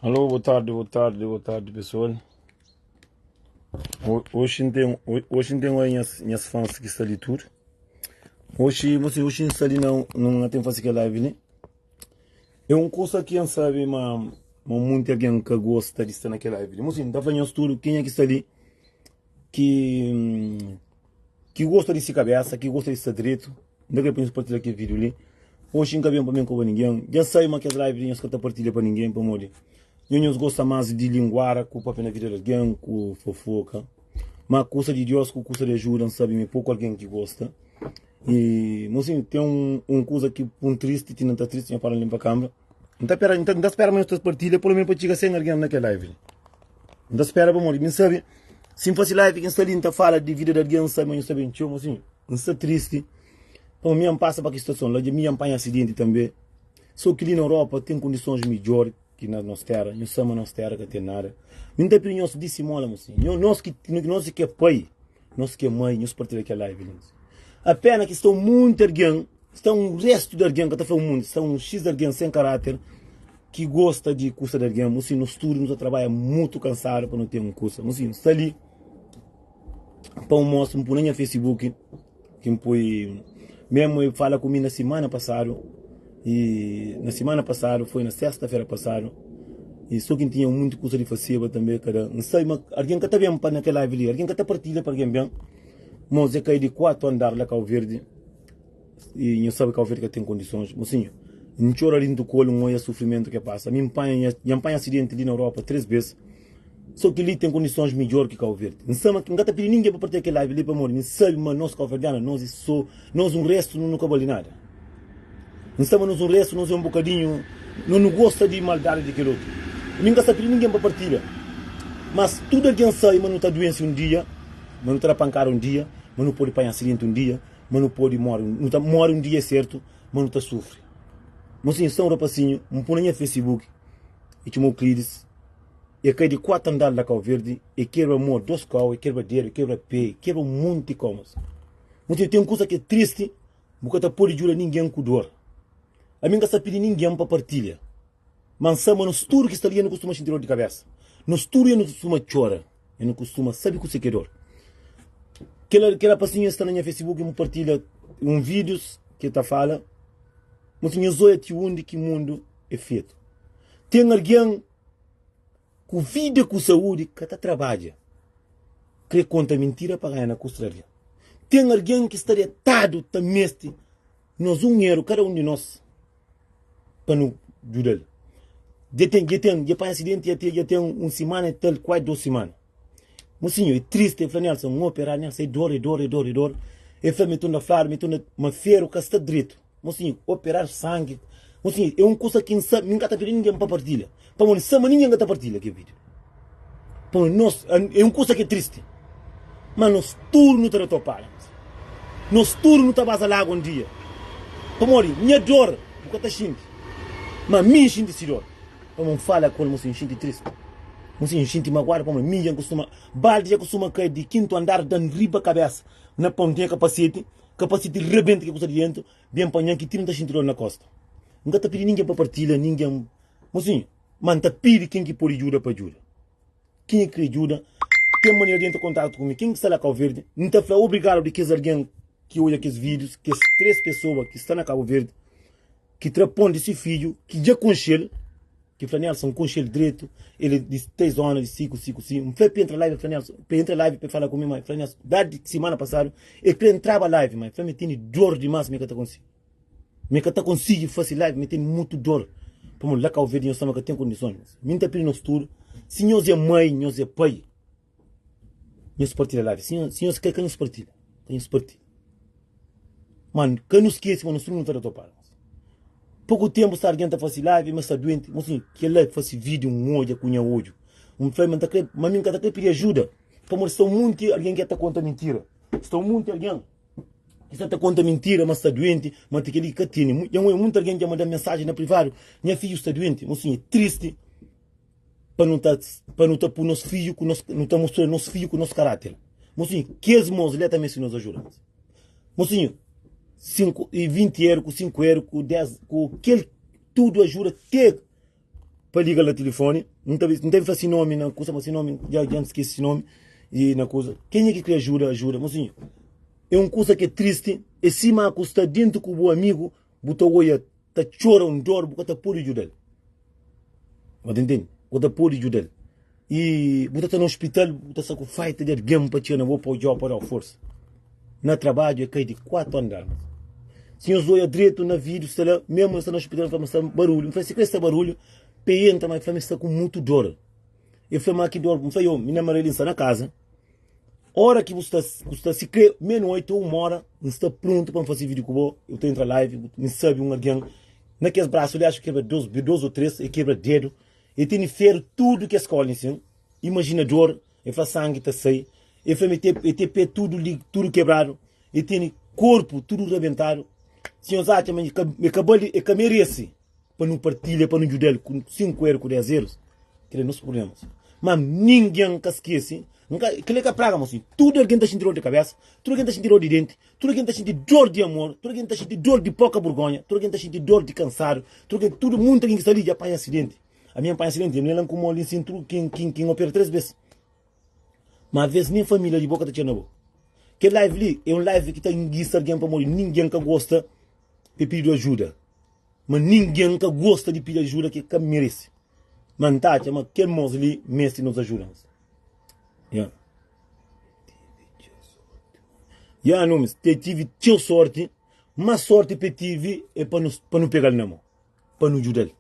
Alô, boa tarde, boa tarde, boa tarde, pessoal. Hoje não tem, hoje não tem minhas, minhas fãs que está ali tudo. Hoje, você, hoje não está ali não, não tem fazer que live, né? É um coisa que eu sabe, mas, mas muita alguém que gosta de estar naquela live. Mas assim, tá falando tudo, quem é que está ali que que gosta de si cabeça, que gosta de estar direito. N ta kre pa nhos partilha kel vídeo li. Oxi N ka ben pa ben koba ningen. Dja N sabe ma kes live li nhos ka ta partilha pa ningen pamodi nho nhos gosta más di linguara ku papia na vida di algen ku fofoka. Ma kusa di Dios ku kusa di ajuda N sabe ma é poku algen ki gosta. I mosinhu ten un, un kusa ki pun tristi ti N ta tristi nha para N linpa kambra. N ta pera, N ta, N ta spera ma nhos ta partilha pelo menos pa txiga 100 algen na kel live li. N ta spera pamodi mi N sabe si N fasi live ki N sta li N ta fala di vida di algen N sabe ma nhos ta ben txeu mosinhu. N sta tristi pamodi mi N pasa pa ki situason la dja mi N panha asidenti tanbe so ki li na Europa ten kondisons midjor ki na nos tera nhu sa ma nos tera ka ten nada mi N ta pidi nhos di simola mosinhu nos ki nos ki é pai nos ki é mai nhos partilha kel live li apena ki sta munti algen sta un restu di algen ka ta fla un munti sta un xis di algen sen karater ki gosta di kusa di algen mosinhu nos tudu nu ta trabadja mutu kansadu pa nu ten un kusa mosinhu sta li Pa un mos N pui na nha Facebook ki N pui mesmu el fala ku mi na simana pasadu i na simana pasadu foi na sesta fera pasadu i so ki N tinha munti kusa di faseba tanbe kada N sabe ma algen ka ta ben pa na kel live li algen ka ta partilha pa algen ben mos e kai di 4 andar la Kau Verdi i nhu sabe Kau Verdi ka ten kondisons mosinhu N txora dintu kol N oia sufrimentu ke pasa mi N panha nha N panha asidenti li na Europa 3 bes So ki li ten kondisons midjor ki Kau Verdi. N sa ma N ka ta pidi ningen pa partilha kel live li pamodi N sabe ma nos kauverdianu nos e so nos un restu nu ka bali nada. N sa ma nos un restu nos e un bokadinhu no nu gosta di maldadi di kel otu. Mi N ka sta pidi ningen pa partilha mas tudu algen sabe ma nu ta duense un dia, ma nu ta da pankada un dia, ma nu pode panha asidenti un dia, ma nu pode more nu ta more un dia é sertu ma nu ta sufri. Mosinhu sta un rapasinhu N pui na nha facebook e txoma Euclides. E kai di 4 andar la Kau Verdi, e kebra mo dos kau, e kebra dedu, e kebra pe, e kebra un monti kau mas. Motivu ten kusa ki é tristi, bu ka ta pode djuda ningen ku dor. Ami N ka sta pidi ningen pa partilha, ma N sa ma nos tudu ki sta li ya nu kustuma xinti dor di kabesa. Nos tudu ya nu kustuma txora, ya nu kustuma sabe kuse ki é dor. Kel kel rapasinhu sta na nha Facebook, N partilha un vídius ki ta fala, Mosi nhos oia ti undi ki mundu é fetu. Ten algen ku vida ku saúdi ka ta trabadja kre konta mintira pa ganha na kustu di algen. Ten algen ki sta detadu ta meste nos un eru kada un di nos pa nu djuda-l. Dja ten, dja ten, dja panha asidenti dja ten, dja ten un simana e tal, kuazi dos simana. Mosinhu, é triste, el fla Nelson, N operadu, Nelson, é dor, é dor, é dor, é dor. El fla, mi tunda fladu, mi tunda, ma feru ka sta dretu. Mosinhu, operadu sangi. Mosinhu, é un kusa ki N sa, mi N ka ta pidi ningen pa partilha. Pamodi N sa ma ningen ka ta partilha kel vídiu. Pamodi nos, é un kusa ki é tristi. Ma nos tudu nu ta da topada. Nos tudu nu ta baza lagu un dia. Pamodi nha dor bu ka ta xinti, ma mi N xinti si dor. Pamodi N fala ku el, mosinhu, N xinti tristi. Mosinhu, N xinti maguadu pamodi mi dja N kustuma, baldi dja kustuma kai di kintu andar da-m riba kabesa na pon. N tinha kapaseti, kapaseti rebenta ke kusa di dentu, ben panha-m ki ti N ta xinti dor na kosta. N ka ta pidi ningen pa partilha, ningen, mosinhu, ma N ta pidi ken ki pode djuda pa djuda. Ken ki kre djuda, ten manera di entra kontatu ku mi. Ken ki sta la Kau Verdi, N ta fla obrigadu di kes algen ki odja kes vídius, kes 3 pesoa ki sta na Kabu Verdi, ki tra pon di si fidju, ki dja konxe-l, ki fla Nelson, N konxe-l dretu, el é di tel zona, di si ku si ku si. N fla pa entra live, el fla Nelson, pa entra live pa fala ku mi, ma el fla Nelson, dadi simana pasadu, el kre entraba live, ma el fla ma el tene dor dimas, ma el ka ta konsigi. Mi ka ta konsigi fasi live, mi ten mutu dor. Pamodi la Kau Verdi nhos tama ka ten kondisons. Mi nta pidi nhos tudu, si nhos é mai, nhos é pai, nhos partilha live. Si nhos, si nhos kre ka nhos partilha, ka nhos partilha. Man, ka nu skese ma nos tudu nu ta da topadu. Poku tempu sta algen ta fasi live, ma sta duenti. Mosinhu, kel-la fasi video, N odja ku nha odju. N fla ma N ta kre, ma mi N ka ta kre pidi ajuda, pamodi sta un munti algen ki ta konta mintira. Sta un munti algen. Ki sta ta konta mintira ma sta duenti, ma ti kel-li ka tene. Dja N obi munti algen dja manda-m mensajen na privadu, Nha fidju sta duenti. Mosinhu, é tristi pa nu ta pa nu ta pui nos fidju ku nos nu ta mostra nos fidju ku nos karáter. Mosinhu, kes mos li ta meste nos ajuda. Mosinhu, 5 e 20 eru ku 5 eru ku 10 ku kel tudu ajuda te. Pa liga la tilifoni, N ta N ta fla si nomi na kusa, ma si nomi dja dja N skese si nomi i na kusa. Kenha ki kre ajuda, ajuda. Mosinhu, é un kusa ki é tristi, é sima ku sta dentu ku bu amigu, bu ta oia ta txora un dor, bu ka ta pode djuda-l. Bu ta intende? Bu ka ta pode djuda-l. I bu ta sta na ospital, bu ta sta ku falta di algen pa txiga na bo pa odja-u, pa da-u forsa. Na trabadju é kai di 4 andar. Si nhos oia dretu na vídiu sta la, mesmu el sta na ospital, el fla ma sta barulhu. N fla, si kre sta barulhu, pa e entra, ma el fla ma el sta ku mutu dor. El fla ma ki dor? N fla, yo, mi na Maria-Lina sta na kaza. Ora ki bu sta, bu sta si kre meia-noiti ou uma ora, N sta prontu pa N fase vídiu ku bo. Eu ta entra live, N sabe un algen na kes brasu li, axu kebra dos, dos ou tres, e kebra dedu, e tene feru tudu kes kóli nsin. Imajina dor. E fla sangi ta sai. E fla ma e ten pé tudu li, tudu kebradu, e tene korpu tudu rabentadu. Si nhos atxa ma e ka bali, e ka merese pa nu partilha, pa nu djuda-l ku 5 eru, ku 10 erus, kel-li é nos prubléma. Má ningen ka skese, kel-li é ka praga, mosinhu. Tudu algen ta xinti dor di kabésa, tudu algen ta xinti dor di denti, tudu algen ta xinti dor di amor, tudu algen ta xinti dor di poka burgonha, tudu algen ta xinti dor di kansadu, tudu algen, tudu, munti algen ki sta li dja panha asidenti. Ami N panha asidenti, mi lan ku moli nsin tudu kin kin kin opera 3 bes. Ma ves nin familia di bo ka ta txena na bo. Kel live li é un live ki ta ingisa algen pamodi ningen ka gosta di pidi ajuda. Ma ningen ka gosta di pidi ajuda ki ka merese. Ma N ta atxa ma kel mos li meste nos ajuda. Ya. Ya, nomis, te tive txeu sorti, mas sorti pe tive é pa nu pa nu pegal na mo. pa nu djuda-l.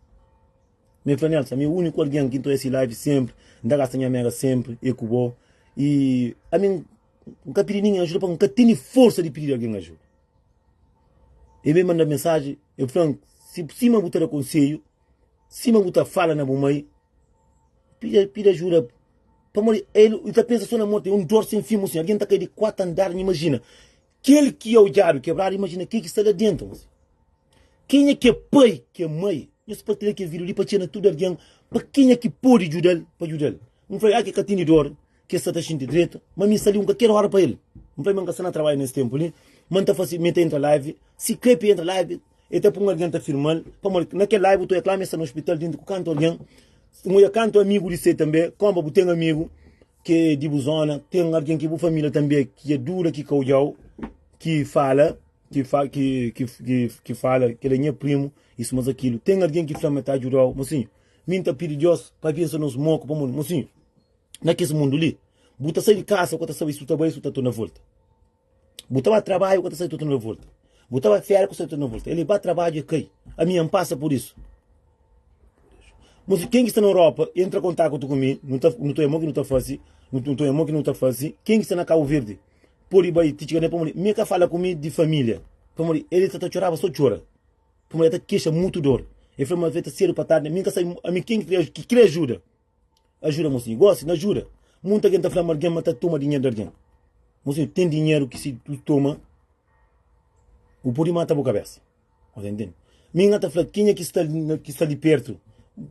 Mi fla Nelson, ami úniku algen ki N ta oja si live sénpri, N ta gasta nha mega sénpri é ku bo. I ami N ka pidi ningen ajuda pamodi N ka tene forsa di pidi algen ajuda. El ben manda mensaji, el fla-m, si sima bu ta da konsedju, sima bu ta fala na bu mai, pidi pidi ajuda pamodi el ta pensa so na morti, é un dor sen fin, mosinhu. Algen ta kai di 4 andar, nha imajina kel ki é odjadu kebradu, imajina kel ki sta la dentu, mosinhu. Kenha ki é pai, ki é mai, nhos partilha kel vídiu li pa txena tudu algen, pa kenha ki pode djuda-l, pa djuda-l. N fla, ah, ki ka tene dor, ki sta ta xinti dretu, ma mi sta li un kalker óra pa el. N fla, ma N ka sta na trabadju nes ténpu li, ma N ta fase, mi ta entra live, si krê pa entra live, el ta pui un algen ta firma-l, pamodi na kel live bu ta oja kla ma el sta na ospital dintu ku kantu algen, N oja kantu amigu di se tanbe, konba bu ten amigu ki é di bu zona, ten algen ki bu família tanbe ki dja dura ki ka odja-u, ki fala. ki fa ki ki ki ki fala kel é nha primu isso mas aquilo tem alguém ki fla ma ta ajudau mocinho mi nta pidi Deus pa abençoa nos moku pa mundu mocinho na kes mundu li bu ta sai di kasa bu ka ta sabe si bu ta bai si bu ta torna volta bu ta ba trabadju bu ka ta sabe si bu ta torna volta bu ta ba feria bu ka sabe si bu ta torna volta ele ba trabadju e kai ami N pasa por isso Mocinho ken ki sta na Europa entra kontaktu ku mi nu ta nu ta oia mo ki nu ta fasi nu ta oia mo ki nu ta fasi ken ki sta na Cabo Verde Pode bai ti txiga ne pamodi mi ka fala ku mi di familia pamodi el ta ta txoraba so txora pamodi el ta kexa mutu dor el fla ma ta sedu pa tardi mi ka sabi ami ken ki kre ajuda ajuda mosinhu gosi na ajuda munta algen ta fla ma algen ma ta toma dinheru di algen mosinhu ten dinheru ki si tu toma bu pode mata bu kabesa. Nhos ta intende? Mi N ta fla kenha ki sta ki sta li pertu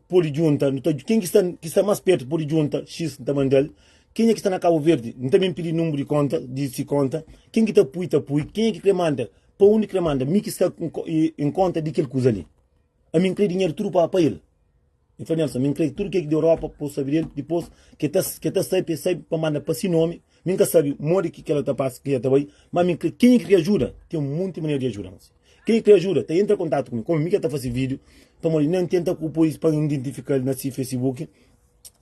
pode djunta, nu ta ken ki sta ki sta más pertu pode djunta xis N ta manda-l. Kenha ki sta na Kabu Verdi N ta ben pidi nunbru di konta di si konta. Ken ki ta pui ta pui, kenha ki kre manda pa undi kre manda, mi ki sta en konta di kel kuza li. Ami N kre dinheru tudu pa pa el. N fla Nelson, mi N kre tudu ke di Europa pa bu sabe del, dipôs ke ta ke ta sai pa e sai pa manda pa si nomi. Mi N ka sabe modi ki kela ta pasa, ki ta bai, ma mi N kre kenha ki kre ajuda, ten munti manera di ajuda. Kenha ki kre ajuda ta entra kontatu ku mi, komu mi ka ta fase video, pamodi N tenta ku poi pa N identifika-l na si Facebook,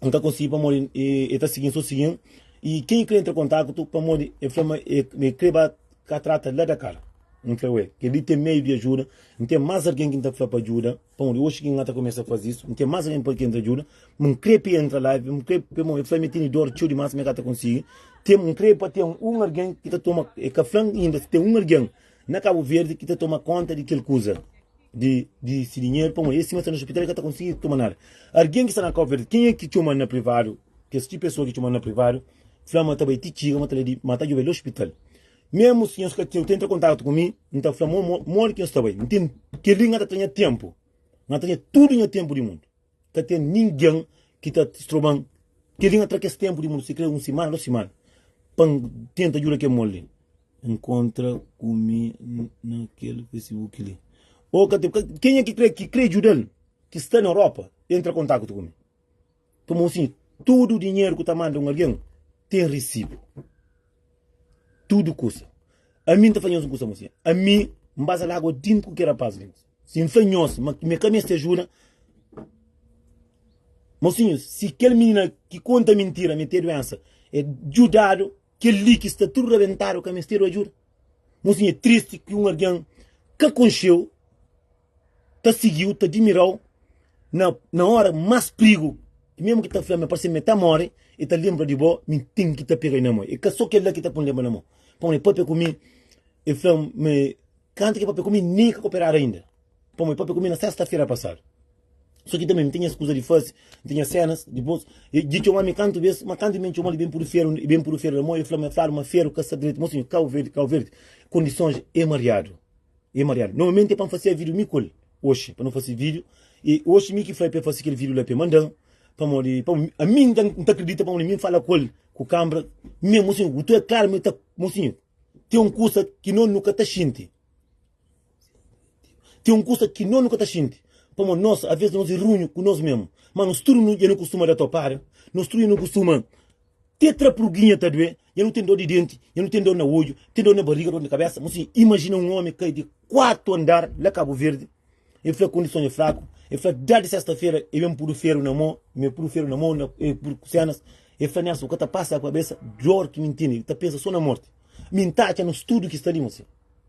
N ka konsigi pamodi e ta sigin so sigin. I kenha ki kre entra kontatu pamodi e fla ma e kre ba ka trata la Dakar. N fla, ue, kel-li ten meiu di ajuda, N ten más algen ki N ta fla pa ajuda. Pamodi oxi ki N ta kumesa faze isu, N ten más algen pa ki N ta djuda, ma N krê pa e entra live, N krê pa e fla ma e tene dor txeu dimás ma e ka ta konsigi. Ten, N krê pa ten un algen ki ta toma, e ka fla-m inda si ten un algen na Kabu Verdi ki ta toma konta di kel kuza di di si dinheru, pamodi e sima sta na ospital e ka ta konsigi toma nada. Algen ki sta na Kabu Verdi, kenha ki txoma-m na privadu, kes ti pesoa ki txoma-m na privadu, fla ma ta bai ti txiga, ma ta ma ta djobe-l la ospital. Memu si nhos ka ten entra kontatu ku mi, N ta fla mo modi ki nhos ta bai. N ten kel-li, N ka ta tra nha ténpu. N ka ta tra tudu nha ténpu di mundu. Ka ten ningen ki ta stroba-m. Kel-li N ka tra kes ténpu di mundu, sikrê un simana, dos simana, pa N tenta djuda kel mol li. Nkontra ku mi na kel Facebook li. Ô ka ten, kenha ki krê, ki krê djuda-l, ki sta na Europa. Entra kontaktu ku mi. Pamodi sin, tudu dinheru ku ta manda un algen ten risibu. Tudu kusa. Ami N ta fla nhos un kusa, mosinha. Ami N baza lagua dintu ku ki rapaz li. Si N fla nhos ma mi ka meste ajuda, mosinhu, si kel minina ki konta mintira ma el ten duensa e djudadu, kel li ki sta tudu rabentadu ka mestedu ajuda? Mosinhu, é tristi ki un algen ka konxe-u ta sigi-u, ta dimira-u na na óra más prigu, ki mésmu ki ta fla ma parse ma el ta móre, el ta lenbra di bo, mi ten ki ta pega-l na mô. É ka sô kel-la ki ta pô-m lenbra na mô. Pamodi el pâpia ku mi, el fla-m ma kantu ki el pâpia ku mi, nen el ka operadu inda. Pamodi el pâpia ku mi na sésta-fera pasadu. Sô ki tanbê mi ten nhas kuza di faze, mi ten nhas sénas. Dipôs, el dja txoma-m kantu bês, má kantu mi txoma-l, el ben pudu féru, el ben pudu féru na mô, el fla-m, el fladu ma féru ka sta dretu. Mosinhu, Kabu Verdi, Kabu Verdi, kondisons é mariadu. É mariadu. Normalmenti é pa N fase vídiu mi ku el oxi, pa nu fase vídiu. I oxi mi ki fla pa el fase kel vídiu la pa el manda-m, pamodi pamodi ami N ta N ta kridita pamodi mi N fala ku el ku kanbra mi mosinhu bu ta klaru mi ta mosinhu ten un kusa ki no nu ka ta xinti ten un kusa ki no nu ka ta xinti pamodi nos aves nos é runhu ku nos mesmu ma nos tudu nu dja nu kustuma da topada nos tudu dja nu kustuma Te tra pruguinha ta due, nha nu ten dor di denti, nha nu ten dor na odju, ten dor na bariga, dor di kabesa. Mosinhu, imajina un omi kai di 4 andar la Kabu Verdi, el fla kondison é fraku, el fla da di sesta fera el ben pudu feru na mo, me pudu feru na mo, na el pudu ku senas, el fla Nelson, bu ka ta pasa ku kabesa dor ki mi ntene, el ta pensa so na morti. Mi nta atxa nos tudu ki sta li, mosinhu,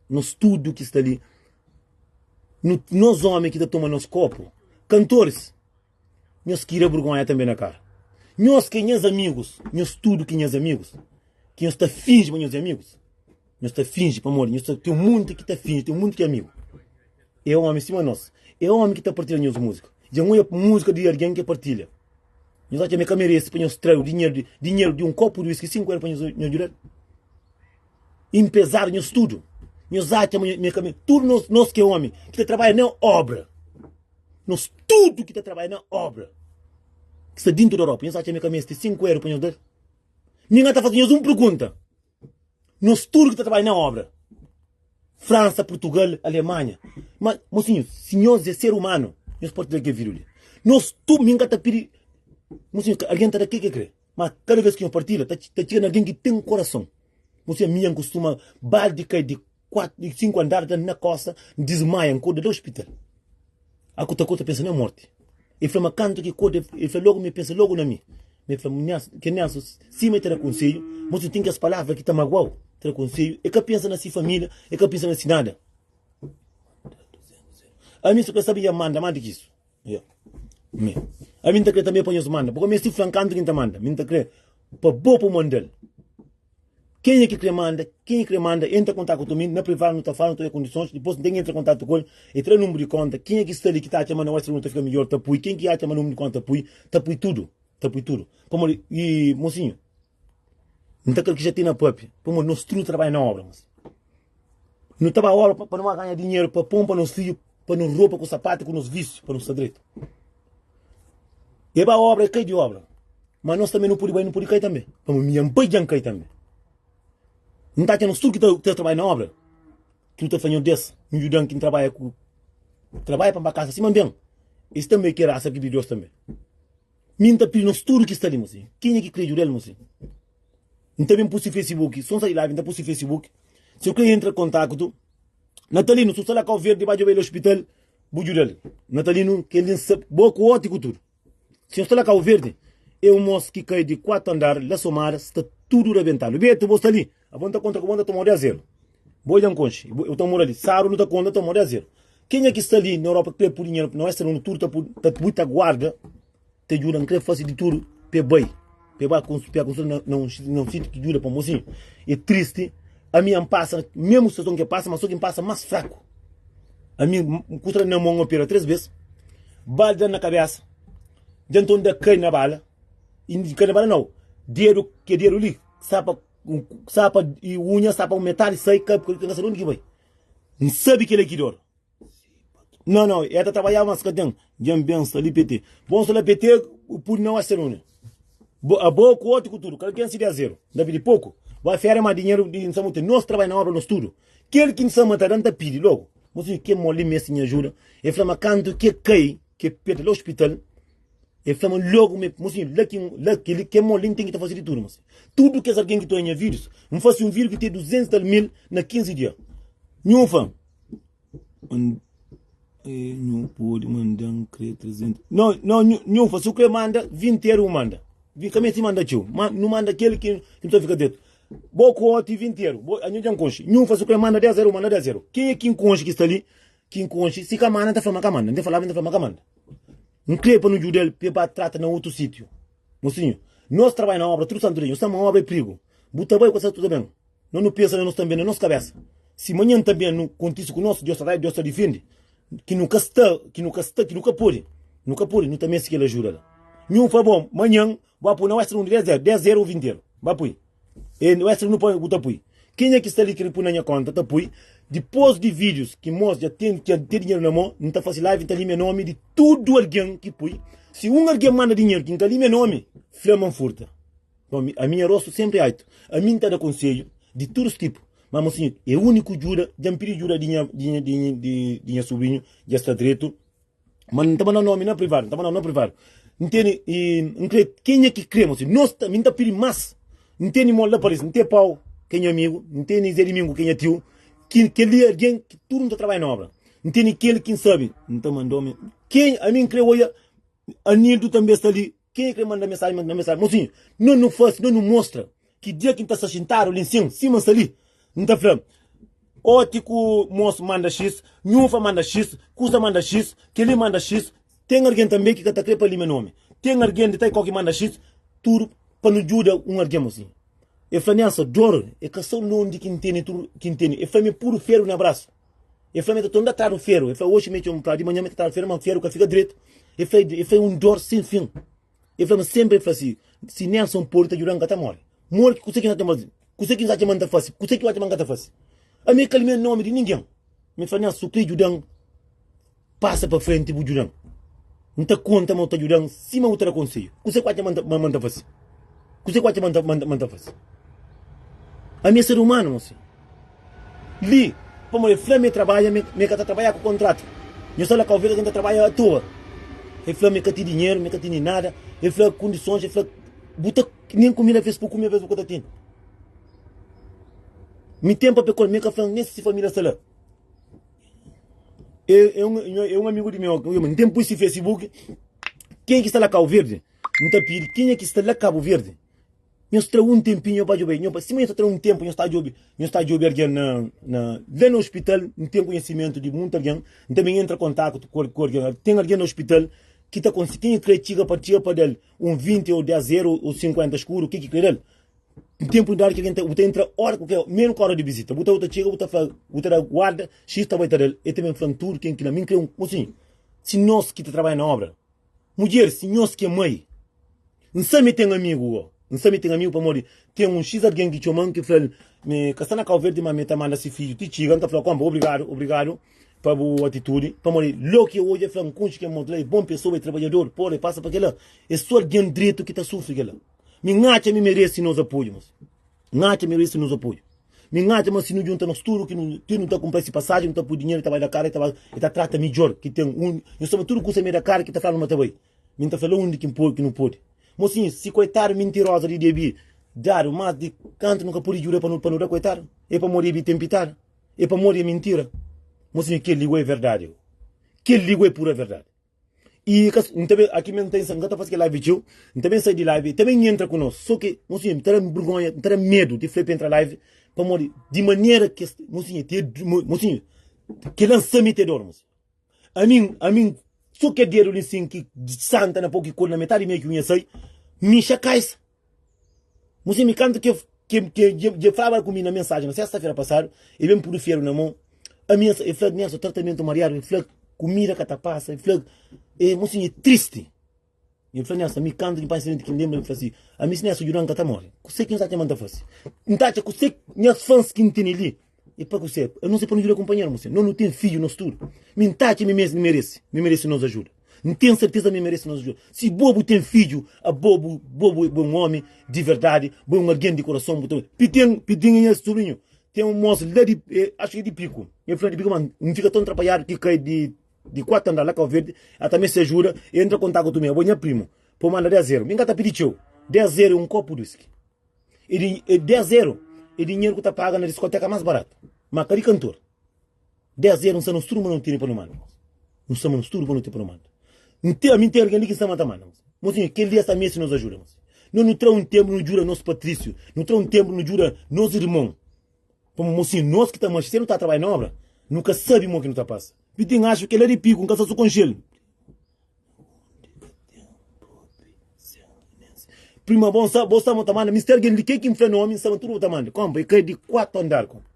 nos tudu ki sta li, nu, nos omi ki ta toma nos kopu, kantoris. Nhos kria burgonha tanbe na kara. Nhos ki é nhas amigus, nhos tudu ki é nhas amigus, ki nhos ta finji ma nhos é amigus, nhos ta finji pamodi nhos ta ten munti ki ta finji, ten munti ki é amigu. É omi sima nos, é omi ki ta partilha nhos múzika. Dja N oia múzika di algen ki partilha. Nhos atxa ma el ka merese pa nhos tra-l dinheru di dinheru di un kopu di whisky 5 euro pa nhos nhos djuda-l? Inpezadu nhos tudu, nhos atxa ma el ka merese. Tudu nos nos ki é omi ki ta trabadja na obra. Nos tudu ki ta trabadja na obra ki sta dintu di Europa, nhos atxa ma ka meste 5 euro pa nhos da-l? Mi N ta faze nhos un pergunta, nos tudu ki ta trabadja na obra, Fransa, Purtugal, Alemanha, ma mosinhus, si nhos é ser umanu, nhos pode da kel vídiu li. Nos tudu, mi N ka ta pidi, mosinhus, algen ta da ke ke kre, ma kada bes ki nhos partilha, ta txiga na algen ki ten korason. Mosinhus, mi N kustuma baldi kai di 4, 5 andar da na kosta, N dismaia, N korda la ospital. A ku ta ku ta pensa na morti. E fla ma kantu ki korda, e fla logu, mi pensa logu na mi. Mi fla, ke Nelson, sima e ta da konselhu, mosinhu ten kes palavra ki ta maguau, ta da konselhu, e ka pensa na si familia, e ka pensa na si nada. Ami so ka sabi ya manda ma di ki isu. Ya. Mi. Ami nta kre tambe pa nhos manda. Bo ka mesti fla kantu ki nta manda. Mi nta kre pa bo pa mandal. Kenha ki kre manda, kenha ki kre manda, entra kontaktu ku mi na privadu, nu ta fala, nu ta oia kondisons, dipos N ten ki entra kontaktu ku el, e tra nunbru di konta, kenha ki sta li ki ta atxa ma na Western Union ta fika midjor ta pui, ken ki atxa ma nunbru di konta ta pui, ta pui tudu, ta pui tudu. Pamodi, i mosinhu, N ta kre ki xa ten na papia, pamodi nos tudu trabadja na obra, mosinhu. Nu ta ba obra pa nu ba ganha dinheru pa pon pa nos fidju, pa nos ropa ku sapatu ku nos visiu, pa nu sta dretu. E ba obra, e kai di obra. Ma nos tanbe nu pudi bai, nu pudi kai tanbe. Pamodi mi dja N bai, dja N kai tanbe. N ta atxa nos tudu ki ta ta trabadja na obra, ki nu ta fla, Nhordes, N djuda-m ki N trabadja ku trabadja pa N ba kasa sima N ben. Es tanbe ki rasa ki di Deus tanbe. Mi N ta pidi nos tudu ki sta li, mosi, kenha ki kre djuda-l, mosi. N ta ben pui si Facebook, so N sta di live, N ta pui si Facebook. Si bu kre entra kontaktu, Natalino, si bu sta la Kau Verdi, ba djobe el ospital, bu djuda-l. Natalino, kel li N sta bo ku oti ku tudu. Si nhos sta la Cabo Verde, é un mos ki kai di 4 andar la Somada, sta tudu rabentadu. Beto, bo sta li, abo nta kontra ku bo, nta tomau 10 zero. Bo dja nkonxe, eu ta mora li. Saru nu ta konta, tomau 10 zero. Kenha ki sta li na Europa kre pui dinheru na Western Union, tudu ta pui, ta pui, ta guarda, ta djuda. N kre fasi di tudu pa e bai, pa e bai pa e konsulta na, na un, na un sitiu ki djuda pa mosinhu. É tristi, ami N pasa mesmu situason ki e pasa, ma so ki N pasa mas fraku. Ami N kusta na mon opera 3 bes, bala da na kabesa, dja nton da kai na bala, i kai na bala nau, dedu, ke dedu li sapa, sapa i unha sapa metadi sai, ka ka sabi undi ki bai. N sabi kila ki dor. Não, não, é ta trabalhar mas ka ten. Dja N ben sta li PT. Bom sta la PT, pudi na Western Union. Bo, abo ku otu ku tudu, kada ken si 10 euro. N ta pidi poku. Ba fera ma dinheru di N sa mutu. Nos trabalha na obra nos tudu. Kel ki N sa ma ta da, N ta pidi logu. Mosinhu, ke moli meste nha ajuda. El fla ma kantu ke kai, ke perde la ospital. El fla ma logu mi, mosinhu, la ki, la ki, li, kel mo li N ten ki ta fase di tudu, mosinhu. Tudu kes algen ki ta oia nha vídius, N fase un vídiu ki ten 200 i tal mil na 15 dia. Nhu fla, N, nhu pode manda-m kre 300. No, no, nhu, nhu fla, si bu kre manda 20 eru, bu manda. Ka meste manda txeu, ma nu manda kel ki nu ta fika dretu. Bo ku oti 20 eru, bo, anho dja N konxe. Nhu fla, si bu kre manda 10 eru, manda 10 eru. Kenha ki N konxe ki sta li, ki N konxe, si ka manda, N ta fla ma ka manda. N ten falaba, N ta fla ma ka manda. N kre pa nu djuda-l pa el ba trata na otu sítiu. Mosinhu, nos trabadja na obra tudu santu dia. Nhos ta ma obra é prigu. Bu ta bai ku sta tudu ben. Nos nu pensa na nos tanbe, na nos kabesa. Si manhan tanbe nu kontise ku nos, Deus ta da, Deus ta difende. Ki nu ka sta, ki nu ka sta, ki nu ka pode. Nu ka pode, nu ta meste kel ajuda la. Nhu fla, Bon, manhan bu ba pui na Western Union 10 eru, 10 eru ô 20 eru. Ba pui. E Western nu poi, bu ta pui. Kenha ki sta li ki pui na nha konta ta pui. Dipos di vídeos ki mos dja ten ki ten dinheru na mo, N ta fasi live N ta limia nomi di tudu algen ki pui. Si un algen manda dinheru ki N ka limia nomi, fla ma N furta. Bom, ami nha rostu senpri altu. Ami N ta da konsedju di tudus tipu. Ma mosinhu, e uniku djuda, dja N pidi djuda di nha di nha di nha subrinhu, dja sta dretu. Ma N ta manda nomi na privadu, N ta manda na privadu. N tene, i N kre, kenha ki kre, mosi, nos ta, mi N ta pidi mas. N tene mon la Paris, N te Pau, ki é nha amigu, N tene Zé Dimingu, ki é nha tiu, ki kel-li é algen ki tudu N ta trabadja na obra. N tene kel ki N sabe, N ta manda omi. Ken, ami N kre oia, Anildu tanbe sta li, kenha kre manda mensaji, manda mensaji. Mosinhu, no nu fase, no nu mostra ki dia ki N ta sta xintadu li nsin, sima N sta li, N ta fla, Oti ku mos manda xis, Nhufa manda xis, kusa manda xis, kel-li manda xis. Ten algen tanbe ki ka ta kre pa limia nomi. Ten algen di Taikó ki manda xis, tudu pa nu djuda un algen mosinhu. E fla, Nelsa, dor e ka so londi ki N tene tudu ki N tene. E fla mi pudu feru na brasu. E fla mi ta torna tradu feru. E fla, oxi mi txoma pra di manhan mi ta tradu feru, ma feru ka fika dretu. E fla, e fla, é un dor sen fin. E fla ma senpri e fla si, si Nelson pode ta djuda-m, N ka ta móre. Móre ki kuse ki N ta ten Kuse ki N atxa ma N ta fase? Kuse ki N atxa ma N ka ta fase? Ami e ka limia nomi di ningen. Mi fla, Nelson, su kre djuda-m, pasa pa frenti bu djuda-m. N ta konta ma bu ta djuda-m sima bu ta da konsedju. Kuse ku atxa ma N ta fase? Kuse ku atxa ma N ta fase? Ami é ser umanu, mosi. Li, pamodi el fla ma el trabadja, ma el ka ta trabadja ku kontratu. Nho sta la Kau Verdi, algen ta trabadja atoa. El fla ma el ka ten dinheru, ma el ka tene nada. El fla kondisons, el fla bu ta nen kumida avês bu kume, avês bu ka ta tene. Mi ten papia ku el, mi ka fla nen si si familia sta la. É, é un, é un amigu di meu, N ten pui si Facebook, ken ki sta la Kau Verdi, N ta pidi kenha ki sta la Kabu Verdi, Nhos tra un tenpinhu pa djobe, nho, sima nhos ta tra un tenpu nhos ta djobe, nhos ta djobe algen na, na, la na ospital, N ten konhesimentu di muntu algen, N ta ben entra kontaktu ku, ku algen, ten algen na ospital ki ta konsi, kenha ki kre txiga pa txiga pa da-l un 20 ou 10 eru ou 50 skuru, ke ki kre da-l? N ten oportunidadi ki algen ta, bu ta entra ora ku ke, menu ku ora di visita, bu ta, bu ta txiga bu ta fla, bu ta da guarda, xis ta bai ta da-l, el ta ben fla-m tudu ken ki la, mi N kre un, mosinhu, si nos ki ta trabadja na obra, Mudjer, si nhos ki é mai, N sa mi ten amigu go. N sa mi ten amigu pamodi ten un xis algen ki txoma-m ki fla-l mi ka sta na Kau Verdi ma mi ta manda si fidju ti txiga. N ta fla, Konpa, obrigadu, obrigadu pa bu atitudi. Pamodi lo ki odja el fla, N konxe kel motu la, é bon pesoa, é trabadjador, pora, el pasa pa kel-la. É so algen dretu ki ta sufri kel-la. Mi N atxa mi merese nos apoiu, mos. N atxa merese nos apoiu. Mi N atxa ma si nu djunta nos tudu ki nu ti nu ta kunpra si pasaji, nu ta pui dinheru, el ta bai da kara, el ta bai, el ta trata midjor ki ten un. Nhos sabe tudu kusa mi da kara ki ta fladu ma ta bai. Mi N ta fla la undi ki N pode ki nu pode. Mosinhu, si koitadu mintiroza di Debi dadu mas di kantu nu ka pode djuda pa nu pa nu da koitadu? É pamodi Debi ten pitada? É pamodi é mintira? Mosinhu, kel-li go é verdadi. Kel-li go é pura verdadi. I ka, N ta ben, aki mesmu N ta N ka ta fasi kel live txeu, N ta ben sai di live, ta ben entra ku nos, so ki, mosinha, N ta da burgonha, N ta da medu di fla pa entra live, pamodi di manera ki es, mosinha, te, mosinha, kel-la N sa mi te dor, mosinha. Ami, ami, so ke dedu li sin ki santa na po ki kol na metadi mi ki unha sai, mi xa kaisa. Mosinha, mi kantu ke, ke, ke, dje flaba ku mi na mensajen na sesta-fera pasadu, e ben pudu feru na mon, Ami e fla Nelson tratamentu mariadu, e fla kumida ka ta pasa, e fla e mosinhu é tristi. E fla Nelson, ami kantu ki panha ki lembra, e fla si, ami si Nelson djudan ka ta mori. Kuse ki N ta atxa ma N ta fasi? N ta atxa kuse nhas fans ki N tene li, e pa kuse? A non ser pa nu djuda kunpanheru, mosinhu. Nos nu ten fidju nos tudu. Mi N ta atxa mi mes mi meresi, mi meresi nos ajuda. N ten serteza mi meresi nos ajuda. Si bo bu ten fidju, abo bu bo bu é un omi di verdadi, bo é un algen di kurason, bu ta Pitin, Pitin é nha subrinhu. Ten un mosu la di, eh, acho ki é di Piku. El fla di Piku, ma N fika ton trapalhadu ki kai di. Di 4 andar la Kau Verdi, el ta meste ajuda, entra kontaku ku mi, abo nha primu, pa bu manda 10 euro. Mi N ka ta pidi txeu, 10 euro é un kopu di whisky. E di, e 10 euro é dinheru ku ta paga na diskoteka más baratu, ma ka di kantor. 10 euro N sta nos tudu ma nu tene pa nu manda. N sta ma nos tudu pa nu ten pa nu manda. N te, ami N ten algen li ki N sta ma ta manda. Mosinhu, kel li es ta meste nos ajuda. Nos nu tra un tenpu nu djuda nos Patrísiu, nu tra un tenpu nu djuda nos irmon. Pamodi mosinhu, nos ki ta manxe, se nu ta trabadja na obra, nu ka sabe mo ki nu ta pasa. Pitin, axu kel la di piku, N ka sta su konxe-l. Prima, bo sa, bo sa mo ta manda, mi sta algen li, ke ki N fla nomi, N sa ma tudu bo ta manda. Konpa, e kai di 4 andar, konpa.